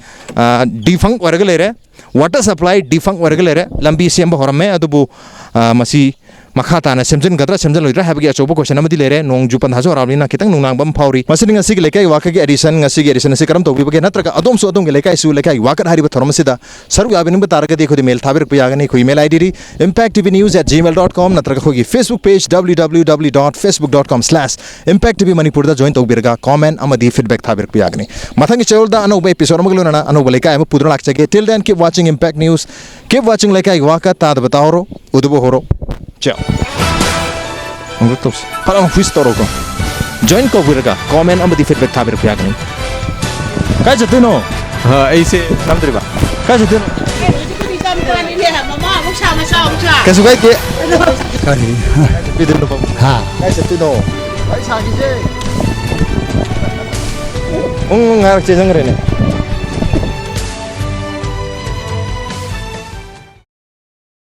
defunct ꯑꯣꯏꯔꯒ ꯂꯩꯔꯦ, water supply defunct ꯑꯣꯏꯔꯒ ꯂꯩꯔꯦ, ꯂꯝꯕꯤ ꯁꯦꯝꯕ ꯍꯧꯔꯝꯃꯦ, ꯑꯗꯨꯕꯨ, ꯑ, ꯃꯁꯤ ꯃꯈꯥ ꯇꯥꯅ ꯁꯦꯝꯖꯤꯟꯒꯗ꯭ꯔꯥ ꯁꯦꯝꯖꯤꯜꯂꯣꯏꯗ꯭ꯔꯥ ꯍꯥꯏꯕꯒꯤ ꯑꯆꯧꯕ question ꯑꯃꯗꯤ ꯂꯩꯔꯦ꯫ ꯅꯣꯡꯖꯨ ꯄꯟꯊꯥꯁꯨ ꯍꯧꯔꯛꯑꯕꯅꯤꯅ ꯈꯤꯇꯪ ꯅꯨꯡꯅꯥꯡꯕ ꯑꯃ ꯐꯥꯎꯔꯤ꯫ ꯃꯁꯤꯅꯤ ꯉꯁꯤꯒꯤ ꯂꯩꯀꯥꯏꯒꯤ ꯋꯥ ꯈꯛꯀꯤ edition꯫ ꯉꯁꯤꯒꯤ edition ꯑꯁꯤ ꯀꯔꯝ ꯇꯧꯕꯤꯕꯒꯦ? ꯅꯠꯇ꯭ꯔꯒ ꯑꯗꯣꯝꯁꯨ ꯑꯗꯣꯝꯒꯤ ꯂꯩꯀꯥꯏꯁꯨ ꯂꯩꯀꯥꯏꯒꯤ ꯋꯥ ꯈꯛ ꯍꯥꯏꯔꯤꯕ ꯊꯧꯔꯝ ꯑꯁꯤꯗ ꯁꯔꯨꯛ ꯌꯥꯕꯤꯅꯤꯡꯕ ꯇꯥꯔꯒꯗꯤ ꯑꯩꯈꯣꯏꯗ mail ꯊꯥꯕꯤꯔꯛꯄ ꯌꯥꯒꯅꯤ꯫ ꯑꯩꯈꯣꯏ email I D D impact T V news at gmail dot com ꯅꯠꯇ꯭ꯔꯒ ꯑꯩꯈꯣꯏꯒꯤ Facebook page W W W dot facebook dot com slash impact T V Manipur ꯗ join ꯇꯧꯕꯤꯔꯒ comment ꯑꯃꯗꯤ feedback ꯊꯥꯕꯤꯔꯛꯄ ꯌꯥꯒꯅꯤ꯫ ꯃꯊꯪꯒꯤ ꯆꯌꯣꯜꯗ ꯑꯅꯧꯕ episode ꯑꯃꯒ ꯂꯣꯏꯅꯅ ꯑꯅꯧꯕ ꯂꯩꯀꯥꯏ ꯑꯃ ꯄꯨꯗꯨꯅ ꯂꯥꯛꯆꯒꯦ꯫ Till then, keep watching Impact News, keep watching ꯂꯩꯀꯥꯏꯒꯤ ꯋꯥ ꯈꯛ꯫ ꯇꯥꯗꯕ ꯇꯥꯍꯧꯔꯣ, ꯎꯗꯕ ꯍꯧꯔꯣ꯫ ꯆꯥꯎ꯫ ꯑꯃꯨꯛꯇ ꯇꯧꯁꯤ꯫ ꯐꯠ ꯑꯃ wish ꯇꯧꯔꯣꯀꯣ꯫ Join ꯀꯧꯕꯤꯔꯒ comment ꯑꯃꯗꯤ feedback ꯊꯥꯕꯤꯔꯛꯄ ꯌꯥꯒꯅꯤ꯫ ꯀꯥꯏ ꯆꯠꯇꯣꯏꯅꯣ? ꯑ, ꯑꯩꯁꯦ ꯅꯝꯗ꯭ꯔꯤꯕ꯫ ꯀꯥꯏ ꯆꯠꯇꯣꯏꯅꯣ? ꯃꯃꯥ ꯑꯃꯨꯛ ꯁꯥ, ꯃꯆꯥ ꯑꯃꯨꯛ ꯁꯥ꯫ ꯀꯩꯁꯨ ꯀꯥꯏꯗꯦ꯫ ꯀꯔꯤ? ꯄꯤꯗꯣꯏꯅꯣ ꯄꯥꯕꯨꯡ? ꯍꯥ? ꯀꯥꯏ ꯆꯠꯇꯣꯏꯅꯣ? ꯋꯥꯔꯤ ꯁꯥꯈꯤꯁꯦ꯫ ꯎꯪ, ꯎꯪ ꯉꯥꯏꯔꯛ ꯆꯦꯟꯖꯟꯈ꯭ꯔꯦꯅꯦ꯫